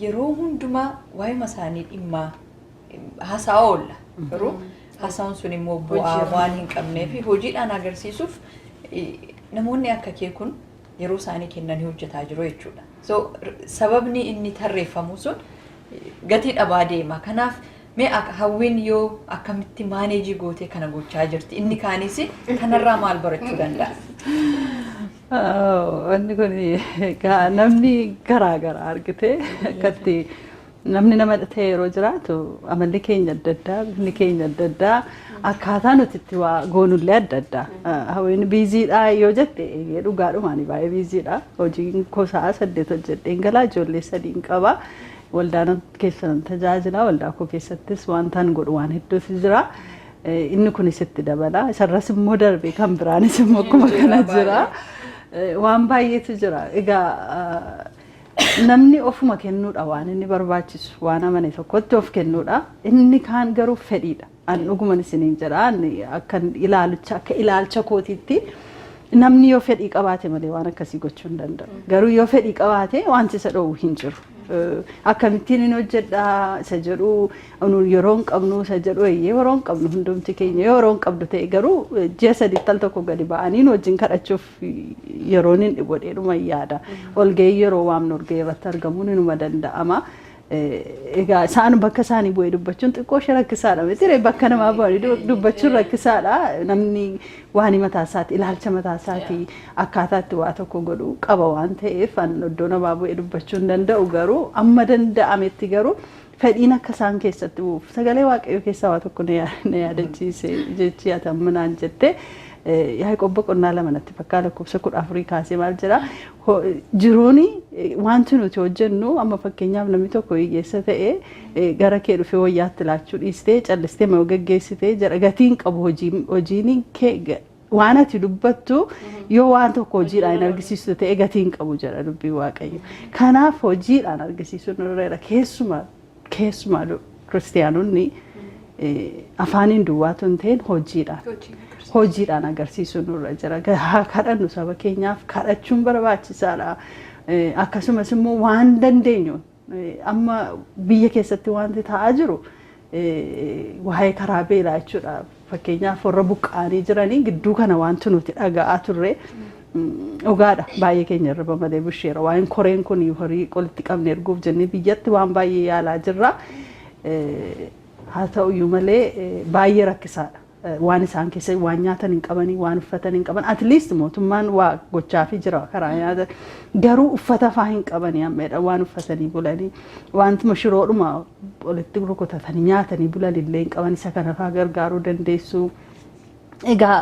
Yeroo hundumaa waa'ima isaanii dhimmaa haasa'aa oolla. Garuu haasa'uun sun immoo bu'aa waan hin qabnee fi hojiidhaan agarsiisuuf namoonni akka kee kun yeroo isaanii kennanii hojjetaa jiru jechuudha. So sababni inni tarreeffamu sun gatii dhabaa deema. Kanaaf mee Hawwiin yoo akkamitti manage gootee kana gochaa jirti? Inni kaanis kanarraa maal barachuu danda'a? Wanni kun namni garaa garaa argite, akkatti namni nama ta'e yeroo jiraatu amalli keenya adda addaa, bifni keenya adda addaa, akkaataa nuti itti waa goonullee adda addaa. Hawwiin busydha yoo jette, eeyyee, dhugaadhumaan baay'ee busydha. Hojiin koo sa'a 8 hojjedheen galaa, ijoollee sadiin qaba. Waldaa keessa tajaajila, waldaa koo keessattis wantaan godhu waan hedduutu jira. Inni kunis itti dabala. Isarras immoo darbee kan biraanis immoo akkuma kana jira. Waan baay'eetu jira. Egaa namni ofuma kennuudha waan inni barbaachisu, waan amane tokkotti of kennuudha. Inni kaan garuu fedhiidha. An dhuguman isiniin jedha, akka ilaalcha kootiitti Namni yoo fedhii qabaate malee waan akkasii gochuu hin danda'u. Garuu yoo fedhii qabaate wanti isa dhoowwu hin jiru. Akkamittiin hin hojjedhaa isa jedhu, yeroo hin qabnu isa jedhu, eeyyee, yeroo hin qabnu hundumti keenya. Yoo yeroo hin qabdu ta'e garuu ji'a 3tti al tokko gadi ba'anii nu wajjin kadhachuuf yeroon hin dhibu jedhuma yaada. Walgahii yeroo waamnu walgahii irratti argamuun inuma danda'ama. Egaa isaan bakka isaanii bu'ee dubbachuun xiqqoo ishee rakkisaadha miti, bakka namaa bu'anii dubbachuun rakkisaadha. Namni waan mataa isaati, ilaalcha mataa isaati, akkaataa itti waa tokko godhu qaba waan ta'eef an iddoo namaa bu'ee dubbachuu hin danda'u. Garuu amma danda'ametti garuu fedhiin akka isaan keessatti bu'uuf, sagalee Waaqayyoo keessaa waa tokko na yaadachiise jechi ati amma naan jette. Yaaqoob boqonnaa 2 natti fakkaa, lakkoofsa 14 kaasee maal jedha? Jiruuni wanti nuti hojjennu, amma fakkeenyaaf namni tokko hiyyeessa ta'e gara kee dhufee wayyaatti laachuu dhiistee callistee moo geggeessitee jedha, gatiin qabu. Hojiin kee, waan ati dubbattu, yoo waan tokko hojiidhaan hin argisiistu ta'e gatiin qabu jedha dubbii Waaqayyo. Kanaaf hojiidhaan argisiisuun nurra, keessumaa keessumaa kiristiyaanonni afaaniin duwwaatu hin ta'in hojiidhaan. Hojiidhaan agarsiisuun nurra jira. Haa kadhannu, saba keenyaaf kadhachuun barbaachisaadha. Akkasumas immoo waan dandeenyu, amma biyya keessatti wanti ta'aa jiru waa'ee karaa beelaa jechuudha. Fakkeenyaaf warra buqqa'anii jiranii gidduu kana wanti nuti dhaga'aa turre dhugaadha. Baay'ee keenya irra malee busheera. Waa'een koreen kun horii walitti qabne erguuf jennee biyyatti waan baay'ee yaalaa jirra. Haa ta'uyyuu malee baay'ee rakkisaadha. Waan isaan keessa waan nyaatan hin qabanii, waan uffatan hin qaban. At least mootummaan waa gochaafii jira karaa nyaata. Garuu uffata faa hin qabanii ammeedha, waan uffatanii bulanii wantuma shiroodhuma walitti rukutatanii nyaatanii bulan illee hin qaban. Isa kana faa gargaaruu dandeessu. Egaa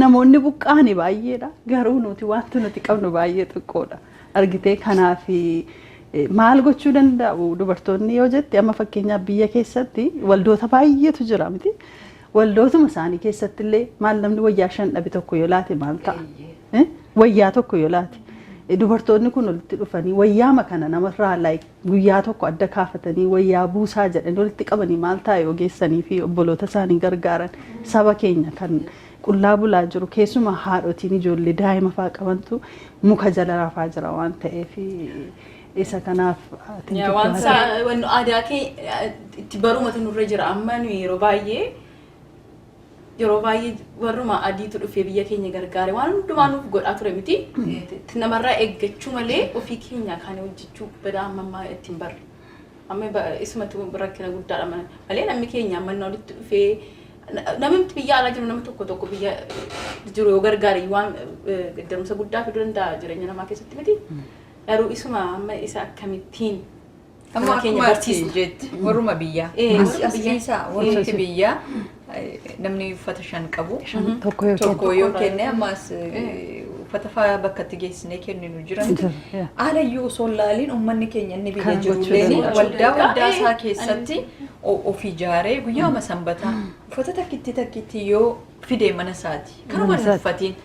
namoonni buqqaani baay'eedha. Garuu nuti wanti nuti qabnu baay'ee xiqqoodha. Argitee, kanaaf maal gochuu danda'u dubartoonni yoo jette, amma fakkeenyaaf biyya keessatti waldoota baay'eetu jira miti. Waldootuma isaanii keessatti illee maal, namni wayyaa shan dhabe tokko yoo laate maal ta'a? Wayyaa tokko yoo laate. Dubartoonni kun walitti dhufanii wayyaama kana namarraa like guyyaa tokko adda kaafatanii wayyaa buusaa jedhanii walitti qabanii maal ta'a yoo geessanii fi obboloota isaanii gargaaran? Saba keenya kan qullaa bulaa jiru, keessumaa haadhotiin ijoollee daa'ima fa'aa qabantu muka jala rafaa jira waan ta'eef isa kanaaf. Waan aadaa kee itti barumatu nurra jira. Amma nu yeroo baay'ee warruma adiitu dhufee biyya keenya gargaare, waan hundumaa nuuf godhaa ture miti. Namarraa eeggachuu malee ofii keenya kan hojjechuu badaa amma ammaa ittiin barre. Amma isumatu rakkina guddaadha malee namni keenya amma walitti dhufee, namni biyya alaa jiru nama tokko tokko biyya jiru yoo gargaare waan darumsa guddaa fiduu danda'a jireenya namaa keessatti miti. Garuu isuma amma isa akkamittiin Amma nama keenya akkuma ati barsiisna? jette, warruma biyyaa. Warruma As biyyaa. keessaa warri biyyaa namni uffata shan qabu Tokko yoo tokko yoo kenne, ammas uffata faa bakka itti geessinee kenninu jiran. Jira, yeah. Haalayyuu osoo hin laaliin uummanni keenya inni biyya Kan gochuu jirullee danda'a. waldaa isaa keessatti of ijaaree guyyaama sanbataa uffata takkitti takkitti yoo fide mana isaati kanuma hin isaati. uffatiin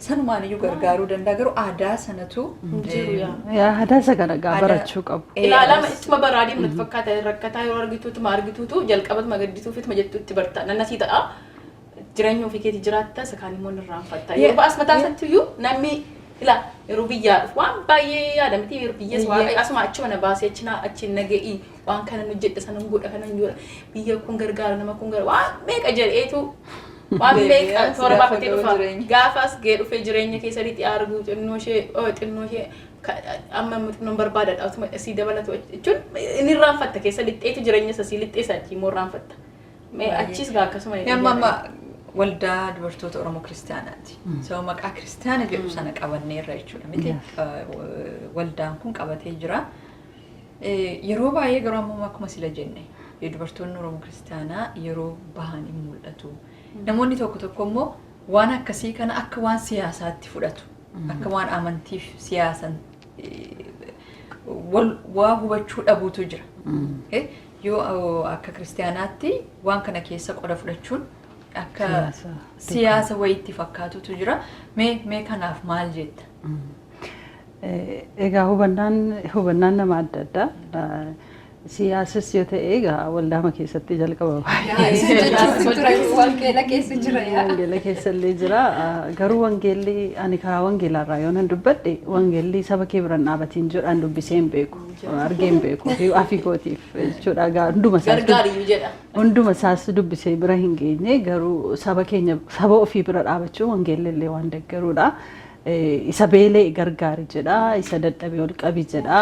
sanumaan iyyuu gargaaruu danda'a. Garuu aadaa sanatu Jiru yaa. Yaa, aadaa isa kana gaa barachuu qabu. Ilaalama ittuma baraa deemnu natti fakkaata. Rakkataa yeroo argituutuma argituutu jalqabatuma gaddituuf ituma jettu itti barta nannasii ta'a. Jireenya ofii keetii jiraatta, isa kaan immoo irraanfatta. Yeroo ba'as mataa isaatti iyyuu namni ila yeroo biyyaa dhufu waan baay'ee yaada miti. Yeroo biyyas waaqayyo asuma achuma na baasee achi na achi na ga'ii, waan kana nu jedha, sana godha, kana godha, biyya kun gargaara, nama kun gargaara, waan meeqa jedheetu waan meeqa toora Gaafa baafatee ga'u dhufa. jireenya. Gaafa as ga'ee dhufee jireenya keessa lixee arguu xinnoo ishee, oh, xinnoo ishee amma immoo xinnoon barbaadadha utuma asii dabalatu jechuun inni irraanfatta. Keessa lixxeetu jireenya isa sii lixxee isa achii immoo irraanfatta. Mee achis gaa akkasuma. Amma waldaa dubartoota Oromoo Kiristaanaati. So maqaa Kiristaana jedhu sana qabanneerra jechuudha miti. Waldaan kun qabatee jira. Yeroo baay'ee garuu ammoo akkuma sila jenne dubartoonni Oromoo Kiristaanaa yeroo bahan hin mul'atu. Namoonni tokko tokko immoo waan akkasii kana akka waan siyaasaatti fudhatu. Akka waan amantiif siyaasan wal waa hubachuu dhabuutu jira. Yoo akka kiristaanaatti waan kana keessa qoda fudhachuun akka Siyaasa. siyaasa wayiitti fakkaatutu jira. Mee kanaaf maal jetta? Egaa hubannaan nama adda addaa. Siyaasas yoo ta'e egaa waldaama keessatti jalqaba baay'ee. Jechuun ture, wangeela keessa jira yaa. Wangeela keessa illee jira. Garuu wangeelli ani karaa wangeelaarraa yoo nan dubbadhe, wangeelli saba kee biraan dhaabatiin jedhaan dubbisee hin beeku. Argee hin beeku. Afii kootiif jechuudha. Egaa hunduma isaas Gargaariyyuu jedha. Hunduma isaas dubbisee bira hin geenye, garuu saba keenya, saba ofii bira dhaabachuu wangeelli illee waan deeggaruudha. Isa beelee gargaari jedha, isa dadhabee ol qabi jedha.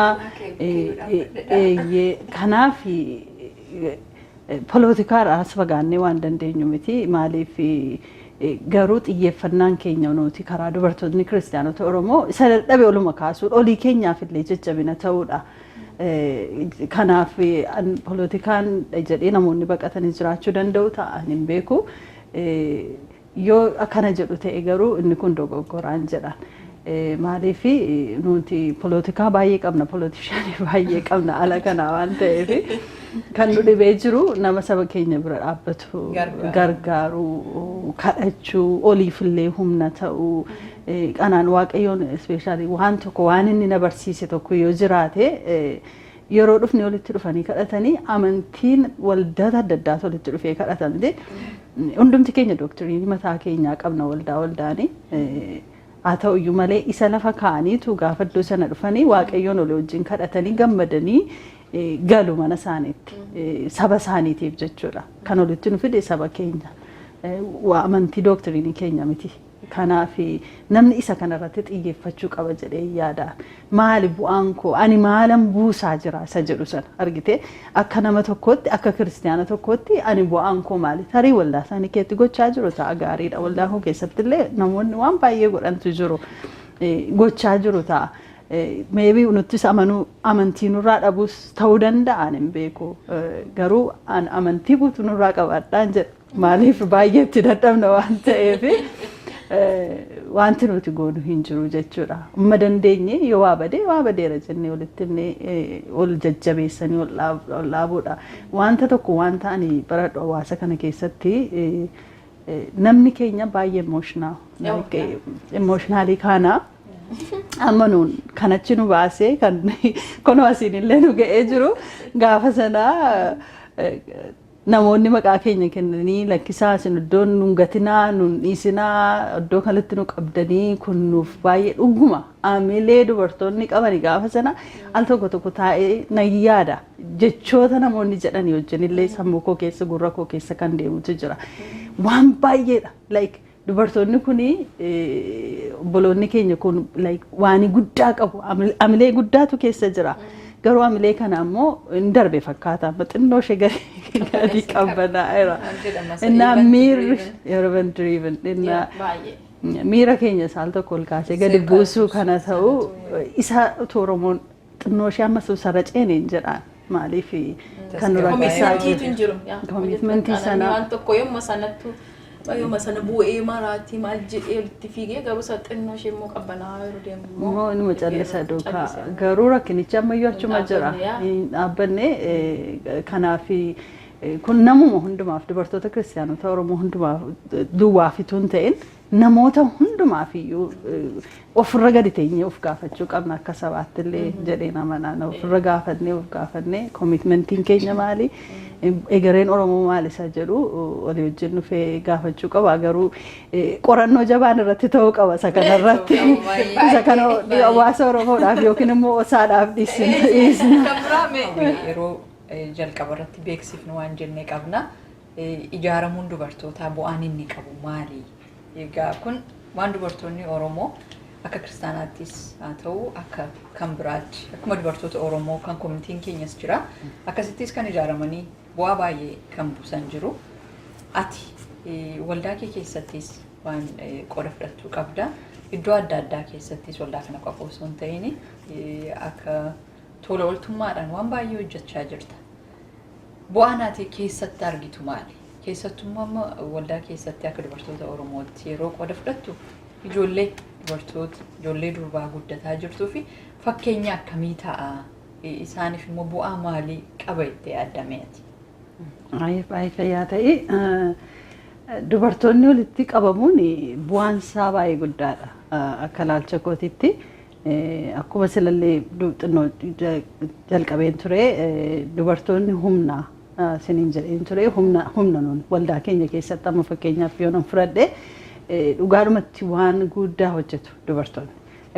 Kanaaf poolitikaadhaa as fagaannee waan dandeenyu miti. Maaliif garuu xiyyeeffannaan keenya nuti karaa dubartoonni kiristaanota Oromoo isa dadhabe oluma kaasuudha. Olii keenyaaf illee jajjabina ta'uudha. Kanaaf poolitikaan jedhee namoonni baqatanii jiraachuu danda'u ta'an hin beeku. Yoo akkana jedhu ta'e garuu inni kun dogoggoraan jedhan. Maaliif nuti poolitikaa baay'ee qabna, politicianii baay'ee qabna ala kanaa waan ta'eef, kan nu dhibee jiru nama saba keenya bira dhaabbatu, gargaaru, kadhachuu, oliifillee humna ta'uu. Kanaan Waaqayyoon especially waan tokko waan inni na barsiise tokko yoo jiraate, yeroo dhufni walitti dhufanii kadhatanii, amantiin waldoota adda addaatu walitti dhufee kadhatan, hundumti keenya doctrine mataa keenyaa qabna waldaa waldaanii. Haa ta'u iyyuu malee isa lafa kaa'aniitu gaafa iddoo sana dhufanii Waaqayyoon olii wajjin kadhatanii gammadanii galu mana isaaniitti, saba isaaniitiif jechuudha. Kan olitti nu fide saba keenya. Waa amantii doctrine keenya miti. Kanaaf namni isa kanarratti xiyyeeffachuu qaba jedhee yaada. Maali bu'aan koo? Ani maalan buusaa jira isa jedhu sana argite, akka nama tokkootti, akka kiristiyaana tokkootti ani bu'aan koo maali? Tarii waldaa isaanii keessatti gochaa jiru ta'a, gaariidha. Waldaa koo keessatti illee namoonni waan baay'ee godhantu jiru. Gochaa jiru ta'a. Maybe nuttis amanuu, amantii nurraa dhabuus ta'uu danda'an hin beeku. Garuu an amantii guutuu nurraa qabaadhaan jedha. Maaliif baay'ee itti dadhabna waan ta'eef wanti nuti goonu hin jiru jechuudha. Amma dandeenye yoo waa badee, waa badeera jennee walitti himnee ol jajjabeessanii ol dhaabuudha. Wanta tokko wanta ani baradhu, hawaasa kana keessatti namni keenya baay'ee emotional. Emotionally kana amma nuun kanachi nu baasee kan kunoo asiin illee nu ga'ee jiru, gaafa sanaa namoonni maqaa keenya kennanii, "Lakkisaa, isin iddoon nun gatinaa, nun dhiisinaa, iddoo kanatti nu qabdanii," kun nuuf baay'ee dhuguma amilee dubartoonni qabani. Gaafa sana al tokko tokko taa'ee nan yaada, jechoota namoonni jedhanii wajjin illee sammuu koo keessa, gurra koo keessa kan deemutu jira. Waan baay'eedha, like dubartoonni kuni, obboloonni keenya kun like waan guddaa qabu, amilee guddaatu keessa jira. Garuu amilee kana ammoo hin darbe fakkaata. Amma xinnoo ishee gadi qabbanaa'eera. Innaa miirri event driven innaa miira keenya saal tokko ol kaasee gadi buusuu kana ta'u isa utuu Oromoon xinnoo ishee ammas sarara ceeneen jedhaan, maaliif kan nu rakkisaa Commitmentiitu hin jiru. Commitmentii sana. Waan tokko yommuu sanattu, yommuu sana bu'ee maraatti maal jedhee walitti fiigee, garuu isa xinnoo ishee immoo qabbanaa yeroo deemu immoo inuma callisa duukaa. Garuu rakkinichi ammayyuu achuma jira. Hin dhaabbanne. Kanaaf kun namuma hundumaaf, dubartoota kiristaanota Oromoo hundumaaf duwwaaf itoo hin ta'in, namoota hundumaaf iyyuu ofirra gadi teenyee of gaafachuu qabna akka sabaatti illee jedhee amanaa. Ofirra gaafannee, of gaafannee, commitmentiin keenya maali? Egereen Oromoo maal isa jedhu walii wajjin dhufee gaafachuu qaba. Garuu qorannoo jabaan irratti ta'uu qaba isa kanarratti. Isa kana hawaasa Oromoodhaaf yookiin immoo osaadhaaf dhiisna. Kan biraa mee yeroo jalqaba irratti beeksifnu waan jennee qabna. Ijaaramuun dubartootaa bu'aan inni qabu maali? Egaa kun waan dubartoonni Oromoo akka kiristaanaattis haa ta'u, akka kan biraatti, akkuma dubartoota Oromoo kan komitiin keenyas jira. Akkasittis kan ijaaramanii bu'aa baay'ee kan buusan jiru. Ati waldaa kee keessattis waan qooda fudhachuu qabda. Iddoo adda addaa keessattis waldaa kana qofa osoo hin ta'in akka tola ooltummaadhaan waan baay'ee hojjechaa jirta. Bu'aan ati keessatti argitu maali? Keessattummaa amma waldaa keessatti akka dubartoota Oromootti yeroo qooda fudhattu, ijoollee dubartoota, ijoollee durbaa guddataa jirtuu fi fakkeenya akkamii ta'a? Isaaniif immoo bu'aa maalii qaba itti yaaddameeti? Baay'ee fayyaa ta'e. Dubartoonni walitti qabamuun bu'aan isaa baay'ee guddaadha. Akka ilaalcha kootitti. Akkuma silallee xinnoo jalqabeen ture, dubartoonni humna siniin jedheen ture. Humna nuun waldaa keenya keessatti amma fakkeenyaaf yoo nan fudhadhe, dhugaadhumatti waan guddaa hojjetu dubartoonni.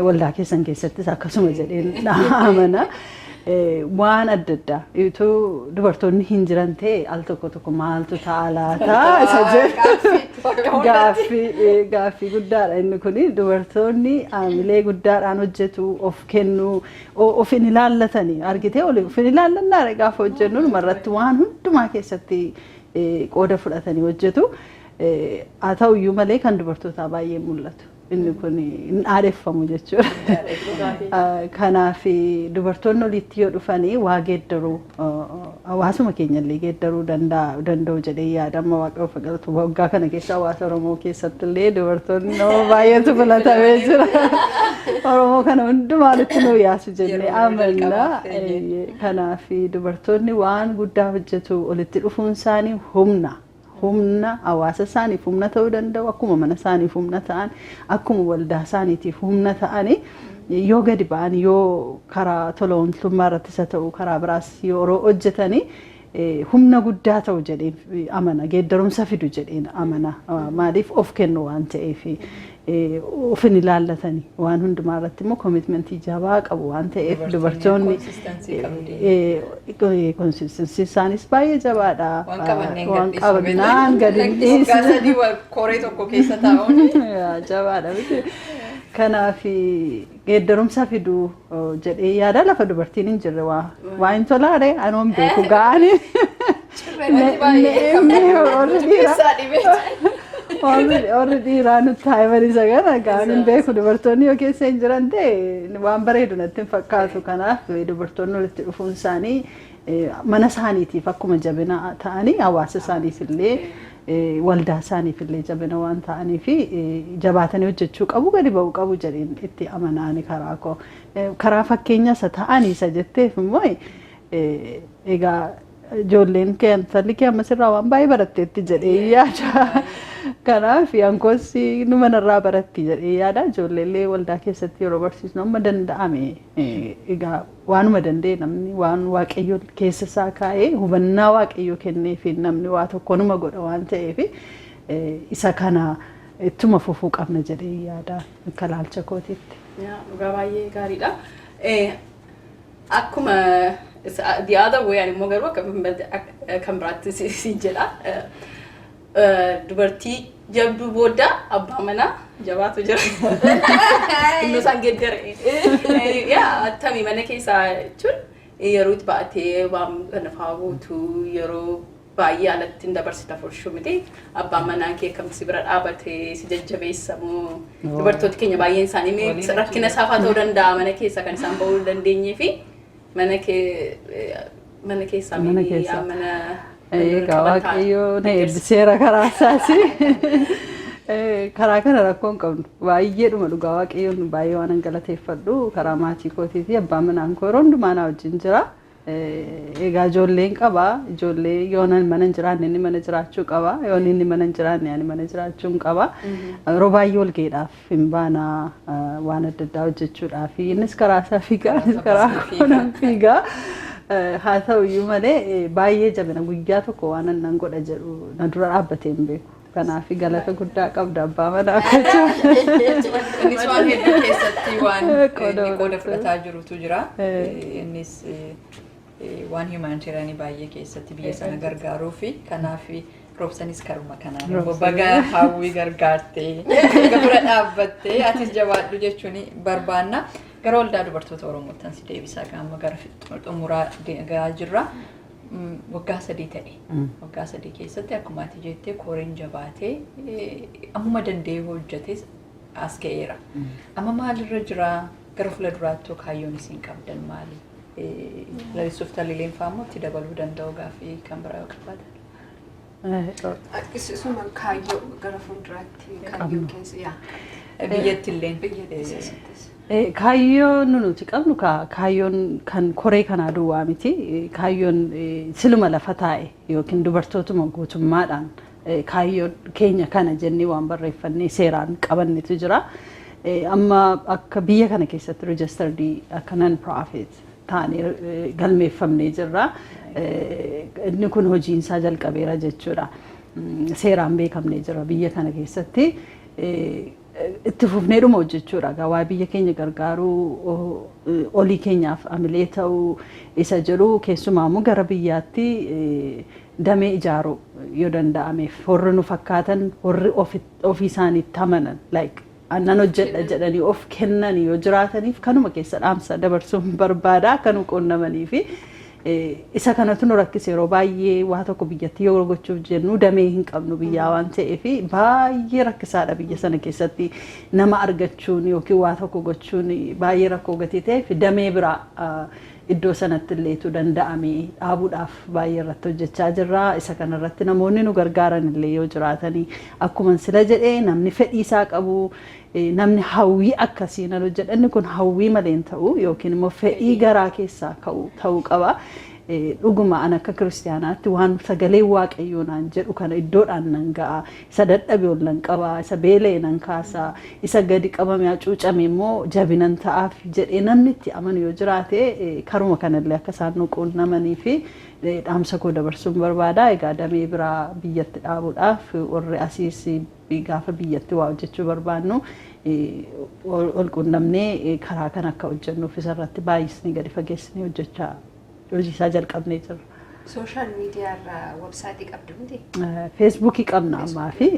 Waldaa keessan keessattis akkasuma jedheen amana. Waan adda addaa utuu dubartoonni hin jiran ta'e, al tokko tokko maaltu ta'a laata isa jedhu gaaffii guddaadha inni kuni. Dubartoonni aamilee guddaadhaan hojjetu, of kennu, of hin ilaallatanii argitee, of hin ilaallannaa gaafa hojjennu irratti waan hundumaa keessatti qooda fudhatanii hojjetu. Haa ta'uyyuu malee kan dubartootaa baay'ee mul'atu. Inni kun hin dhaadheffamu jechuudha. Kanaaf dubartoonni olitti yoo dhufanii waa geeddaruu, hawaasuma keenyallee geeddaruu danda'u jedhee yaada. Amma Waaqa galatu, waggaa kana keessa hawaasa Oromoo keessatti illee dubartoonni nama baay'eetu filatamee jira. Oromoo kana hundumaanitti nu yaasu jennee amanna. Kanaaf dubartoonni waan guddaa hojjetu. Olitti dhufuun isaanii humna hawaasa isaaniif humna ta'uu danda'u, akkuma mana isaaniif humna ta'an, akkuma waldaa isaaniitiif humna ta'ani. Yoo gadi ba'an, yoo karaa tola ooltummaa irrattis haa ta'u, karaa biraas yeroo hojjetanii, humna guddaa ta'u jedheen amana, geeddarumsa fidu jedheen amana. Maaliif? Of kennu waan ta'eef, of hin ilaallatanii, waan hundumaa irratti immoo commitmentii jabaa qabu waan ta'eef dubartoonni consistency isaanis baay'ee jabaadha. Waan qabannaan gadi hin dhiisne. Koree tokko keessa taa'uun. Jabaadha miti. Kanaaf geeddarumsa fiduu jedhee yaada. Lafa dubartiin hin jirre waa hin tolaare anoon beeku ga'anii. Warri dhiiraa nutti haayiman isa kana ga'an hin beeku. Dubartoonni yoo keessa hin jiran ta'e waan bareedu natti hin fakkaatu. Kanaaf dubartoonni walitti dhufuun isaanii mana isaaniitiif akkuma jabina ta'anii, hawaasa isaaniif illee, waldaa isaaniif illee jabina waan ta'aniif, jabaatanii hojjechuu qabu, gadi ba'uu qabu jedheen itti amanaani karaa koo. Karaa fakkeenya isa ta'anii isa jetteef immoo, egaa ijoolleen kee, intalli kee ammas irraa waan baay'ee baratteetti jedhee yaada. Kanaaf hankoos nu manarraa baratti jedhee yaada. Ijoolleellee waldaa keessatti yeroo barsiisnu amma danda'ame, egaa waanuma danda'e, namni waan Waaqayyo keessa isaa kaa'ee, hubannaa Waaqayyo kenneefi, namni waa tokko numa godha waan ta'eef, isa kana ittuma fufuu qabna jedhee yaada akka ilaalcha kootiitti. Dhugaa baay'ee gaariidha. Akkuma the other way, ani immoo garuu akka kan biraatti si jedha. Dubartii jabduu booda abbaa manaa jabaatu jira. Inni isaan geeddare. Yaa attamii mana keessaa jechuun yeroo itti baatee waan kana fa'aa guutuu, yeroo baay'ee alatti hin dabarsita furshuu miti. Abbaan manaa kee akkamitti si bira dhaabatee si jajjabeessamoo? Dubartooti keenya baay'een isaanii rakkina isaafaa ta'uu danda'a, mana keessa kan isaan bahuu hin dandeenyee fi mana kee mana keessaa Mana keessaa. Mana Egaa Waaqayyo na eebbiseera karaa isaati. Karaa kana rakkoo hin qabnu. Baay'eedhuma dhugaa Waaqayyoon baay'ee waan galateeffadhu, karaa maatii kootii fi abbaan manaan koo yeroo hundumaa na wajjin jira. Egaa ijoolleen qaba. Ijoollee yoo mana hin jiraanne inni mana jiraachuu qaba. Yoo inni mana hin jiraanne ani mana jiraachuu hin qaba. Yeroo baay'ee walga'iidhaaf hin baana, waan adda addaa hojjechuudhaaf. Innis karaa isaa fiigaa, anis karaa koo nan fiigaa. Haa ta'u iyyuu malee baay'ee jabina, guyyaa tokko waan nan godha jedhu na dura dhaabbatee hin beeku. Kanaaf galata guddaa qabda abbaa manaa kootii. Innis waan hedduu keessatti waan Qooda inni qooda fudhatu. Fudhataa jirutu jira. Innis waan humanitarianii baay'ee keessatti biyya sana gargaaruu fi kanaaf Roobsanis karuma kanaan immoo Roobsan. baga Hawwii gargaartee, baga bira dhaabbattee, atis jabaadhu jechuun barbaanna. Gara waldaa dubartoota Oromootti si deebisaa, gaama gara xumuraa gahaa jirra. Waggaa 3 ta'e. Waggaa 3 keessatti akkuma ati jettee koreen jabaatee ammuma danda'ee hojjetes as ga'eera. Amma maalirra jira? Gara fuula duraatti kaayyoon isin qabdan maali? Lalisuuf Talileen fa'aa immoo itti dabaluu danda'u gaaffii kan biraa yoo qabaatan. Isuma kaayyoo gara fuulduraatti kaayyoo keessa yaa Biyyatti illee. Biyyatti keessattis. Kaayyoon nuti qabnu kaayyoon kan koree kanaa duwwaa miti. Kaayyoon siluma lafa taa'e yookiin dubartootuma guutummaadhaan kaayyoon keenya kana jennee waan barreeffannee seeraan qabannetu jira. Amma akka biyya kana keessatti registered akka non profit taanee galmeeffamnee jirra. Inni kun hojiinsaa jalqabeera jechuudha. Seeraan beekamnee jira biyya kana keessatti. Itti fufneedhuma hojjechuudha. Waa biyya keenya gargaaruu, olii keenyaaf amilee ta'uu isa jedhu, keessumaa immoo gara biyyaatti damee ijaaruu yoo danda'ameef, warri nu fakkaatan, warri ofii isaaniitti amanan, like annan hojjedha jedhanii of kennan yoo jiraataniif, kanuma keessa dhaamsa dabarsuun barbaada akka nu quunnamanii fi isa kanatu nu rakkise. Yeroo baay'ee waa tokko biyyatti yoo gochuuf jennu damee hin qabnu biyyaa waan ta'eef, baay'ee rakkisaadha. Biyya sana keessatti nama argachuun yookiin waa tokko gochuun baay'ee rakkoo gatii ta'eef, damee biraa iddoo sanatti illeetu danda'ame dhaabuudhaaf baay'ee irratti hojjechaa jirra. Isa kanarratti namoonni nu gargaaran illee yoo jiraatanii, akkuma sila jedhee, namni fedhii isaa qabu, namni hawwii akkasii nan hojjedha, inni kun hawwii malee hin ta'u, yookiin immoo fedhii garaa keessaa ka'u ta'uu qaba. Dhuguma an akka kiristaanaatti waan sagalee Waaqayyoo naan jedhu kana iddoodhaan nan ga'a. Isa dadhabe ol nan qaba, isa beela'e nan kaasa, isa gadi qabame hacuucame immoo jabinan ta'aaf jedhee namni itti amanu yoo jiraate, karuma kanallee akka isaan nu quunnamanii fi dhaamsa koo dabarsuun barbaada. Egaa damee biraa biyyatti dhaabuudhaaf, warri asiis gaafa biyyatti waa hojjechuu barbaannu ol quunnamnee karaa kan akka hojjennuuf isarratti baay'isnee gadi fageessinee hojjechaa hojii isaa jalqabnee jirra. Social media irraa website qabdu miti? Feesbuukii qabna ammaa fi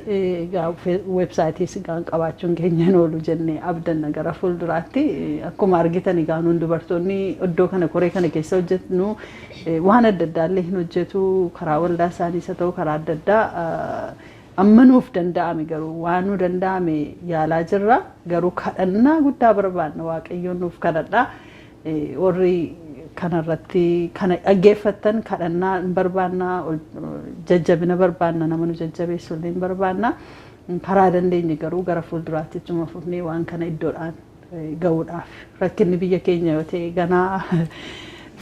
weebsaayitii sigaan qabaachuun keenya hin oolu jennee abdanna gara fuulduraatti. Akkuma argitan egaa nuun dubartoonni iddoo kana koree kana keessa hojjennu waan adda addaa illee hin hojjetu, karaa waldaa isaaniis haa ta'u karaa adda addaa. Amma nuuf danda'ame garuu waan nu danda'ame yaalaa jirra. Garuu kadhannaa guddaa barbaanna, Waaqayyoon nuuf kadhadhaa. Warri kanarratti kana dhaggeeffattan kadhannaa hin barbaanna, jajjabina barbaanna, nama nu jajjabeessu illee hin barbaanna. Karaa dandeenye garuu gara fuulduraatti ittuma fufnee waan kana iddoodhaan ga'uudhaaf, rakkinni biyya keenya yoo ta'e ganaa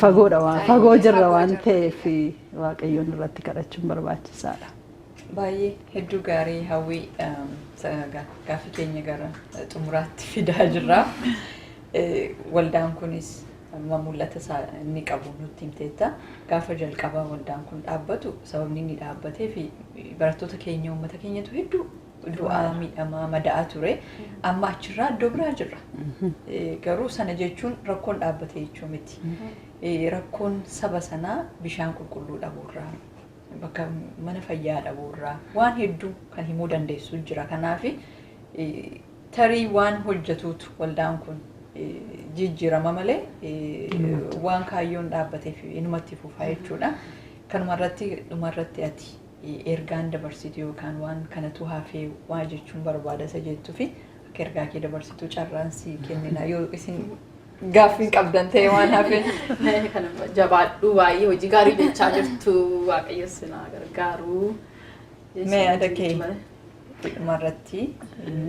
fagoodha, waan fagoo jirra waan ta'eef, Waaqayyoon irratti kadhachuun barbaachisaadha. Baay'ee hedduu gaarii, Hawwii. Gaaffii keenya gara xumuraatti fidaa jirra. Waldaan kunis amma mul'ata isaa inni qabu nutti himteetta. Gaafa jalqabaa waldaan kun dhaabbatu sababni inni dhaabbatee fi barattoota keenya, uummata keenyatu hedduu du'aa, miidhamaa, madaa'aa ture. Amma achirraa iddoo biraa jirra. Garuu sana jechuun rakkoon dhaabbate jechuu miti. Rakkoon saba sanaa bishaan qulqulluu dhabuurraa, bakka mana fayyaa dhabuurraa waan hedduu kan himuu dandeessu jira. Kanaaf tarii waan hojjetuutu waldaan kun jijjiirama malee waan kaayyoon dhaabbateef inumatti fufaa jechuudha. Kanumarratti dhumarratti ati ergaan dabarsitu yookaan waan kanatu hafee waa jechuun barbaada isa jettuu fi akka ergaa kee dabarsitu carraan si kennina, yoo isin gaaffii qabdan ta'e waan hafe. Kana jabaadhu, baay'ee hojii gaarii jechaa jirtu, Waaqayyo sinaa gargaaru. Mee yaada kee dhumarratti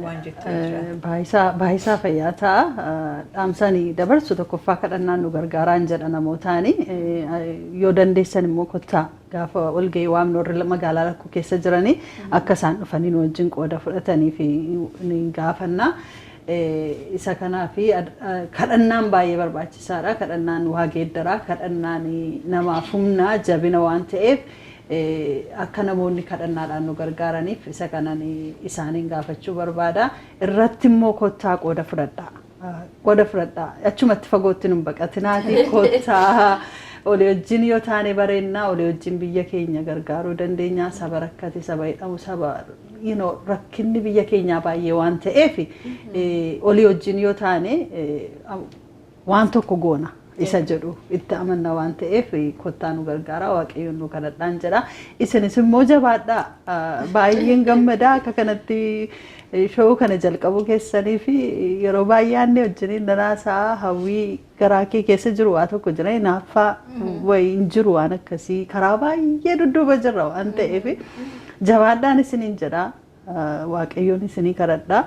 waan jettu jira. Baayisaa fayyaa ta'a. Dhaamsanii dabarsu tokkoffaa kadhannaan nu gargaaraan jedha namootaani. Yoo dandeessan immoo kottaa, gaafa walgahii waamnu warri magaalaa lakkuu keessa jiranii akka isaan dhufanii nu wajjin qooda fudhatanii fi ni gaafanna. Isa kanaa fi kadhannaan baay'ee barbaachisaadha. Kadhannaan waa geeddaraa, kadhannaan namaaf humna jabina waan ta'eef, akka namoonni kadhannaadhaan nu gargaaraniif isa kanan isaaniin gaafachuu barbaada. Irratti immoo kottaa qooda fudhadhaa. Qooda fudhadhaa. Achumatti fagootti nu baqatinaati kottaa, olii wajjin yoo taane bareennaa, olii wajjin biyya keenya gargaaruu dandeenya. Saba rakkate, saba hidhamu, saba rakkinni biyya keenyaa baay'ee waan ta'eef, olii wajjin yoo taane waan tokko goona isa jedhu itti amanna waan ta'eef, kottaa nu gargaara, Waaqayyoon nu kadhadhaan jedha. Isinis immoo jabaadhaa. Baay'een gammadaa akka kanatti show kana jalqabuu keessanii fi yeroo baay'ee aanne wajjiniin nanaasaa, Hawwii, garaa kee keessa jiru waa tokko jira, hinaaffaa wayii hin jiru, waan akkasii karaa baay'ee dudduuba jirra waan ta'eef, jabaadhaan isiniin jedha. Waaqayyoon isinii kadhadhaa.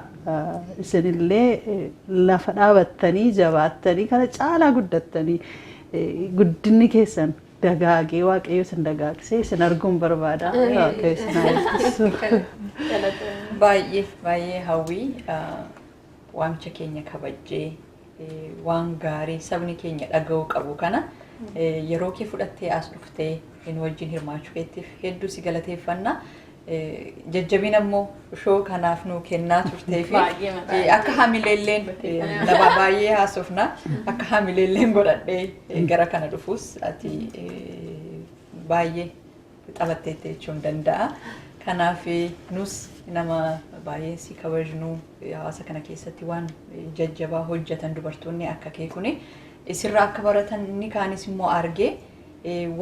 Isinillee lafa dhaabattanii jabaattanii kana caalaa guddattanii, guddinni keessan dagaagee, Waaqayyo isin dagaagsee isin arguun barbaada. Waaqayyo isin haa eebbisu. Baay'ee baay'ee, Hawwii. Waamicha keenya kabajjee waan gaarii sabni keenya dhaga'uu qabu kana yeroo kee fudhattee as dhuftee nu wajjin hirmaachuu keettiif hedduu si galateeffanna. Jajjabina immoo shoo kanaaf nuu kennaa turtee fi Baay'ee mataa. Akka hamileelleen nama baay'ee haasofna, akka hamileelleen godhadhee gara kana dhufus ati baay'ee taphatteette jechuun danda'a. Kanaaf nus nama baay'ee si kabajnu, hawaasa kana keessatti waan jajjabaa hojjetan dubartoonni akka kee kuni isirraa akka baratan, inni kaanis immoo argee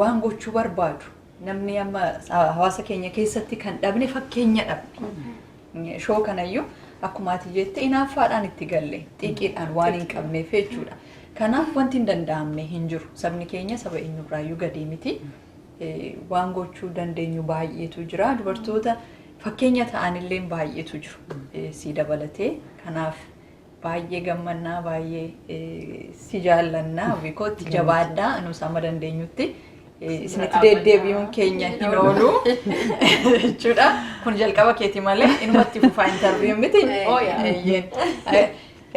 waan gochuu barbaadu. Namni amma hawaasa keenya keessatti kan dhabne fakkeenya dhabne. Shoo kanayyuu akkuma ati jette inaaffaadhaan itti galle, xiiqiidhaan waan hin qabneef jechuudha. Kanaaf wanti hin danda'amne hin jiru. Sabni keenya saba eenyurraayyuu gadii miti. Waan gochuu dandeenyu baay'eetu jira. Dubartoota fakkeenya ta'anillee baay'eetu jiru. Si dabalatee. Kanaaf baay'ee gammannaa, baay'ee si jaallannaa, bikootti jabaadhaa, nus amma dandeenyutti isinitti deddeebi'uun keenya hin oolu jechuudha. Kun jalqaba keeti malee inumatti fufaa interview miti. Oh, yeah. Eeyyeen.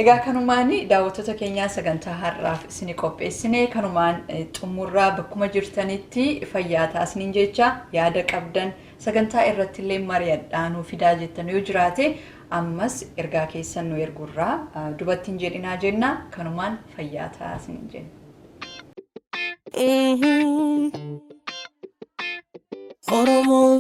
Egaa kanumaan daawwattoota keenyaa sagantaa har'aaf isin qopheessine kanumaan xumurraa. Bakkuma jirtanitti fayyaa taasiniin jecha, yaada qabdan sagantaa irratti illee mari'adhaa nuu fidaa jettan yoo jiraate ammas ergaa keessan nu ergurraa dubatti hin jedhinaa jenna. Kanumaan fayyaa taasiniin jenna. Oromoo.